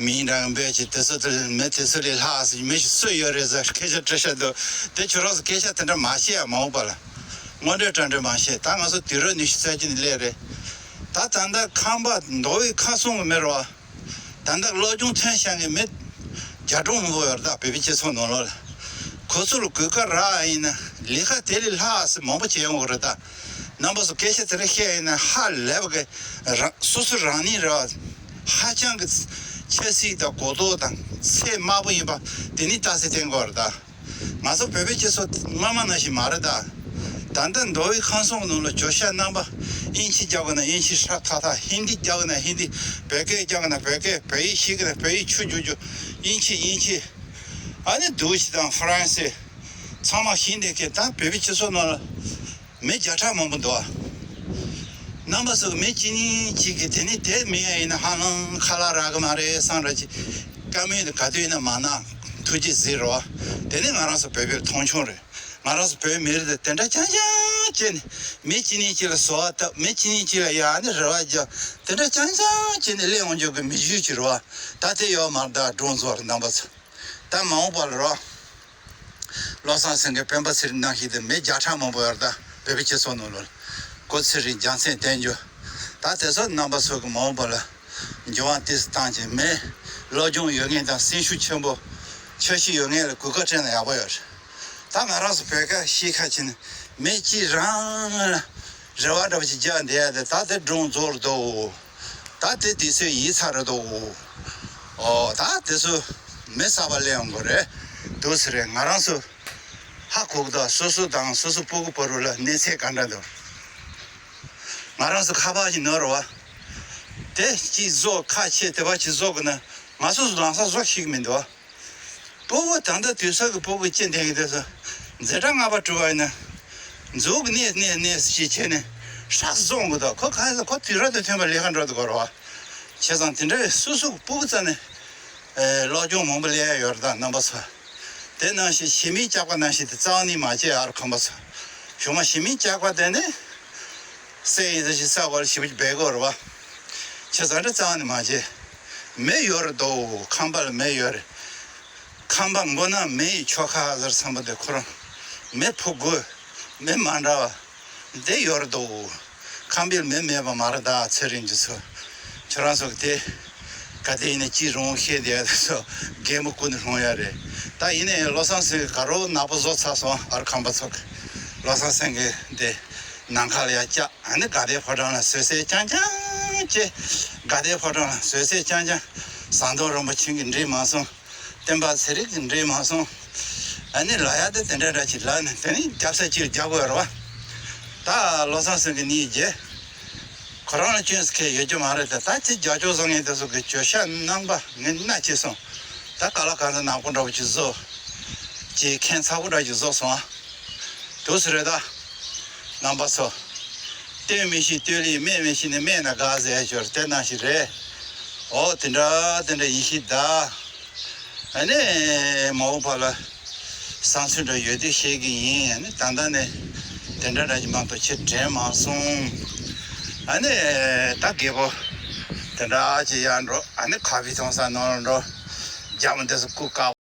མིང་འདྲ་འབོད་ཀྱི་དེ་ཚོ་དེ་མི་དེ་ཚོ་ལས་ལྷག་ཟེར་མི་ཞིག་སུ་ཡོད་རེད་ཟེར་སྐད་ཆ་དྲི་ཤ་འདུག་དེ་ཁྱོད་རང་ཚོ་སྐད་ཆ་དེ་འདྲ་མ་བཤད་ཡ་མ་འོངས་པ་ལ་དངོས་འབྲེལ་དྲ་འབྲེལ་མ་བཤད། ད་ང་ཚོ་དུས་རབས་ཉི་ཤུ་རྩ་གཅིག་ནས་སླེབས་རེད། ད་ད་ལྟ་ཁམས་པ་མདོ་དབུས་ཁམས་གསུམ་གྱི་མི་རེད་བ། ད་ལྟ་སློབ་སྦྱོང་ཐོན་ཤག་གི་མི་བརྒྱ་སྟོང་མང་པོ་ཡོད་རེད་ད། བོད་པའི་སྤྱི་ཚོགས་ནང་ལོགས་ལ། ཁོ་ཚོ་ལ་གོ་སྐབས་རག་ཡིན་ན་ལས་ཀ་དེ་ལས་ལྷག་ཟེར་མང་པོ་བྱེད་ཡོང་གི་རེད་ད། རྣམ་པ་ཚོ་སྐད་ཆ་དེ་འདྲ་བཤད་ཡིན་ན་ཧ་ལས་པ་གི་རང་སོ་སོ་རང་ཉིད་རེད་བ། ཧ་ཅང་གི་ཆབ་སྲིད་དང་གོ་རྟོགས་དང་ཚད་དམའ་པོ་ཡིན་པ་དེ་ནི་རྟགས་གསལ་བསྟན་དགོས་རེད་ད། ང་ཚོ་བོད་པའི་སྤྱི་ཚོགས་སྔ་མ་ནང་བཞིན་མ་རེད་ད། ད་ལྟ་མདོ་དབུས་ཁམས་གསུམ་ནང་ལ་བརྗོད་བྱ་རྣམ་པ། དབྱིན་ཇི་རྒྱག་དགོས་ན་དབྱིན་ཇི་ཧྲ་ཐག་ཐག་ཧིན་དི་རྒྱག་དགོས་ན་ཧིན་དི། བོད་སྐད་རྒྱག་དགོས་ན་བོད་སྐད། བོད་ཡིག་ཤེས་ཀྱི་ན་བོད་ཡིག་ཆུ་རྒྱུག་རྒྱུག་དབྱིན་ཇི་དབྱིན་ཇི། ཨ་ནི་འདུག་ཅི་དང་ཧྥ་རན་སི། ཚང་མ་ཧིན་དི་གི། ད་བོད་པའི་སྤྱི་ཚོགས་ནང་ལ་མི་བརྒྱ་ཕྲག་མང་པོ་འདུག་རྣམ་པ་ཚོ་མི་གཅིག་གཉིས་གཅིག་གིས་དེ་ནི་དེ་མི་ཡ་ཡིན་ན་ཧ་ལམ་ཁ་ལག་རག་གི་མ་རེད་བསམ་ར་ཅིག་བཀའ་མོལ་དེ་ག་དུས་ཡིན་ན་མ་གནང་། ཐུགས་རྗེ་གཟིགས་རོགས། དེ་ནི་ང་རང་ཚོ་བོད་པའི་མཐོང་ཆུང་རེད། ང་རང་ཚོ་བོད་མི་རིགས་དེ་དེ་འདྲ་རྐྱང་རྐྱང་བྱས་ནས་མི་གཅིག་གཉིས་གཅིག་ལ་བཟོ་བ་བཏབ། མི་གཅིག་གཉིས་གཅིག་ལ་ཡ་ནི་རེ་བ་རྒྱག་དེ་འདྲ་རྐྱང་རྐྱང་བྱས་ནས་སླེབས་འོང་རྒྱུ་གི་མི་རྒྱུད་ཅིག་རེད་བ། ད་དེ་ཡོད་མ་རེད། ད་སྒྲུང་རྫོགས་རེད། རྣམ་པ་ཚོ། ད་མ་འོངས་པ་ལ་རོ། བློ་བཟང་སེང་གེ་སྤེན་པ་ཚེ་རིང་ནང་བཞིན་དུ་མི་བརྒྱ་ཕྲག་མང་པོ་ཡོད་རེད། ད་བོད་པའི་སྤྱི་ཚོགས་ནང་ལོགས་ལ་ཁོ་ཚེ་རིང་རྒྱལ་མཚན་བསྟན་རྒྱུ། ད་དེ་ཚོ་རྣམ་པ་ཚོ་གི་མ་འོངས་པ་ལ་འགྱུར་བ་ཏོག་ཙམ་བཏང་བྱས། མི་སློབ་སྦྱོང་ཡོད་མཁན་དང་སེམས་ཤུགས་ཆེན་པོ། འཆར་གཞི་ཡོད་མཁན་ལ་གོ་སྐབས་སྤྲད་ན་ཡག་པོ་ཡོད་རེད། ད་ང་རང་ཚོ་བོད་སྐད་ཤེས་ཁ་ཕྱེ་ནས་མི་གཅིག་རང་ལ་རེ་བ་འདྲ་པོ་ཞིག་རྒྱག་བསྡད་ཡ་དེ། ད་དེ་སྒྲུང་རྫོགས་རེད་དོ། ད་དེ་དུས་ཚོད་ཡིན་ཚར་རེད་དོ། ཨོ། ད་དེ་ཚོ་མི་གསར་པ་སླེབས་ཡོང་གི་རེད། འདུག་སེ་རེད། ང་རང་ཚོ་ཧ་གོ་གི་འདུག་སོ་སོ་དང་སོ་སོ་སྤུ་གུ་བར་ལ་གནས་ཚད་ག་འདྲ་འདུག་ང་རང་ཚོ་ཁ་པར་ཞིག་ནོར་བ། དེ་གཅིག་བཟོ་ཁ་ཕྱེ། དེ་པ་གཅིག་བཟོ་དགོས་ན་ང་ཚོ་ལམ་སང་བཟོ་ཤེས་ཀྱི་མི་འདུག་སྤུ་གུ་ད་ལྟ་དུས་ཚོད་ཀྱི་སྤུ་གུ་སྐྱེ་འདས་ཀྱི་དུས་སུ་འཛིན་གྲྭ་ལྔ་པ་དྲུག་པ་ཡིན་ན། མཛུབ་གུ་གནས་གནས་གནས་ཞེས་བྱས་ནས་ཧྲག་བཟོ་འོང་གི་འདུག་ཁོ་ག་ཚོད་ཁོ་དུས་རབས་དང་མཐུན་པ་ལས་ཀ་འགྲོ་འདུག་གོ་ར་བ། བྱས་ཙང་དེ་འདྲ་སོ་སོ་སྤུ་གུ་རྩ་ནས་ཨེ་སློབ་སྦྱོང་མང་པོ་སླེབས་ཡ་ཡོད་རེད། ད་རྣམ་པ་ཚོ། དེ་ནང་བཞིན་གཞི་མིའི་སྐྱག་པ་ནང་བཞིན་དེ་རྩ་བ་ནས་མ་བྱེད། ཨར་ཁམས་པ་ཚོ། གཞུག་མ་གཞི་མིའི་སྐྱག་པ་དེ་ནི་སེ་ཡི་ཟ་ཞིག་ས་གོ་ལ་ཞིབ་འབད་དགོས་རེད་བ། བྱས་ཙང་དེ་རྩ་བ་ནས་མ་བྱེད། མེ་ཡོད་རེད་དོ། ཁང་པ་ལ་མེ་ཡོད་རེད། ཁང་པ་མགོ་ན་མེ་ཡི་ཆོ་ག་ཟེར་བསམ་པ་དེ་ཁོ་རང་མེ་ཕུ་དགོས། མེ་མ་འདྲ་བ་དེ་ཡོད་རེད་དོ། ཁང་པའི་མེ་མེད་པ་མ་རེད། ད་ཚེ་རིང་རྒྱུ་ཚོ། ཁྱོད་རང་ཚོ་དེ་ག་དེ་ཡིན་ན་ཅི་རུང་ཤེས་བསྡད་ཡ་དེ་ཚོ་གད་མོ་ཀུན་ནས་ལྷུང་ཡ་རེད། ད་ཡིན་ནའི་བློ་བཟང་སེང་གེ་དགའ་རོགས་ནག་པོ་བཟོ་ཚར་སོང་། ཨར་ཁམས་པ་ཚོ་གི། བློ་བཟང་སེང་གེ་དེ་ནམ་མཁའ་ལ་ཡར་བཀྱག་ཨ་ནི་དགའ་ལྡན་ཕོ་བྲང་ལ་བཟོད་བསྲན་རྐྱང་རྐྱང་བྱས། དགའ་ལྡན་ཕོ་བྲང་ལ་བཟོད་བསྲན་རྐྱང་རྐྱང་། ཟམ་གདོང་རིན་པོ་ཆེ་གིས་འགྲིག་མ་སོང་། བསྟན་པ་ཚེ་རིང་གིས་འགྲིག་མ་སོང་། ཨ་ནི་ལབ་ཡ་དེ་དེ་འདྲ་འདྲ་ཅིག་ལབ་ནས་དེ་ནི་རྒྱབ་ས་ཅིག་རྒྱག་དགོས་རེད་བ། ད་བློ་བཟང་སེང་གེ་གཉིས་རྗེས་ཁོ་རང་ལ་སྐྱོན་ཟེར་མཁན་ཡོད་རྒྱུ་མ་རེད། དེ་ད་ཅི་རྒྱབ་སྐྱོར་བཟོ་མཁན་དེ་ཚོ་གི་བརྗོད་བྱ་རྣམ་པ་ངས་མནའ་སྐྱེལ་སོང་། ད་ག་ལ་ག་ཚོད་ནག་པོ་འདྲ་པོ་ཅིག་བཟོ། ཅིག་ཁྱད་མཚར་པོ་འདྲ་ཅིག་བཟོ་སོང་ཨ། འདུག་སེ་རེད་ད། རྣམ་པ་ཚོ། སྟོན་མི་ཤེས་སྟོན་ལེགས། སྨད་མི་ཤེས་ནི་སྨད་ན་དགའ་ཟེར་ཞོར་དེ་ནང་བཞིན་རེད། འོ་དེ་འདྲ་དེ་འདྲ་ཡིན་ཤི་ད། ཨ་ནི་མ་འོངས་པ་ལ་བསམ་ཚུལ་འདྲ་ཡོད་དུས་བཤད་ཀྱི་ཡིན། ཨ་ནི་ད་ལྟ་ནས་དེ་འདྲ་འདྲ་ཅིག་མ་གཏོགས་ཁྱེད་དྲན་མ་སོང་། ཨ་ནི་ད་རྒད་པོ་དེ་འདྲ་ཅིག་ཡར་འགྲོ། ཨ་ནི་ཁ་ཕྱེ་ཚོང་ས་ནང་ལ་འགྲོ། རྒྱ་མོ་དེ་ཚོ་སྐུ་དཀར།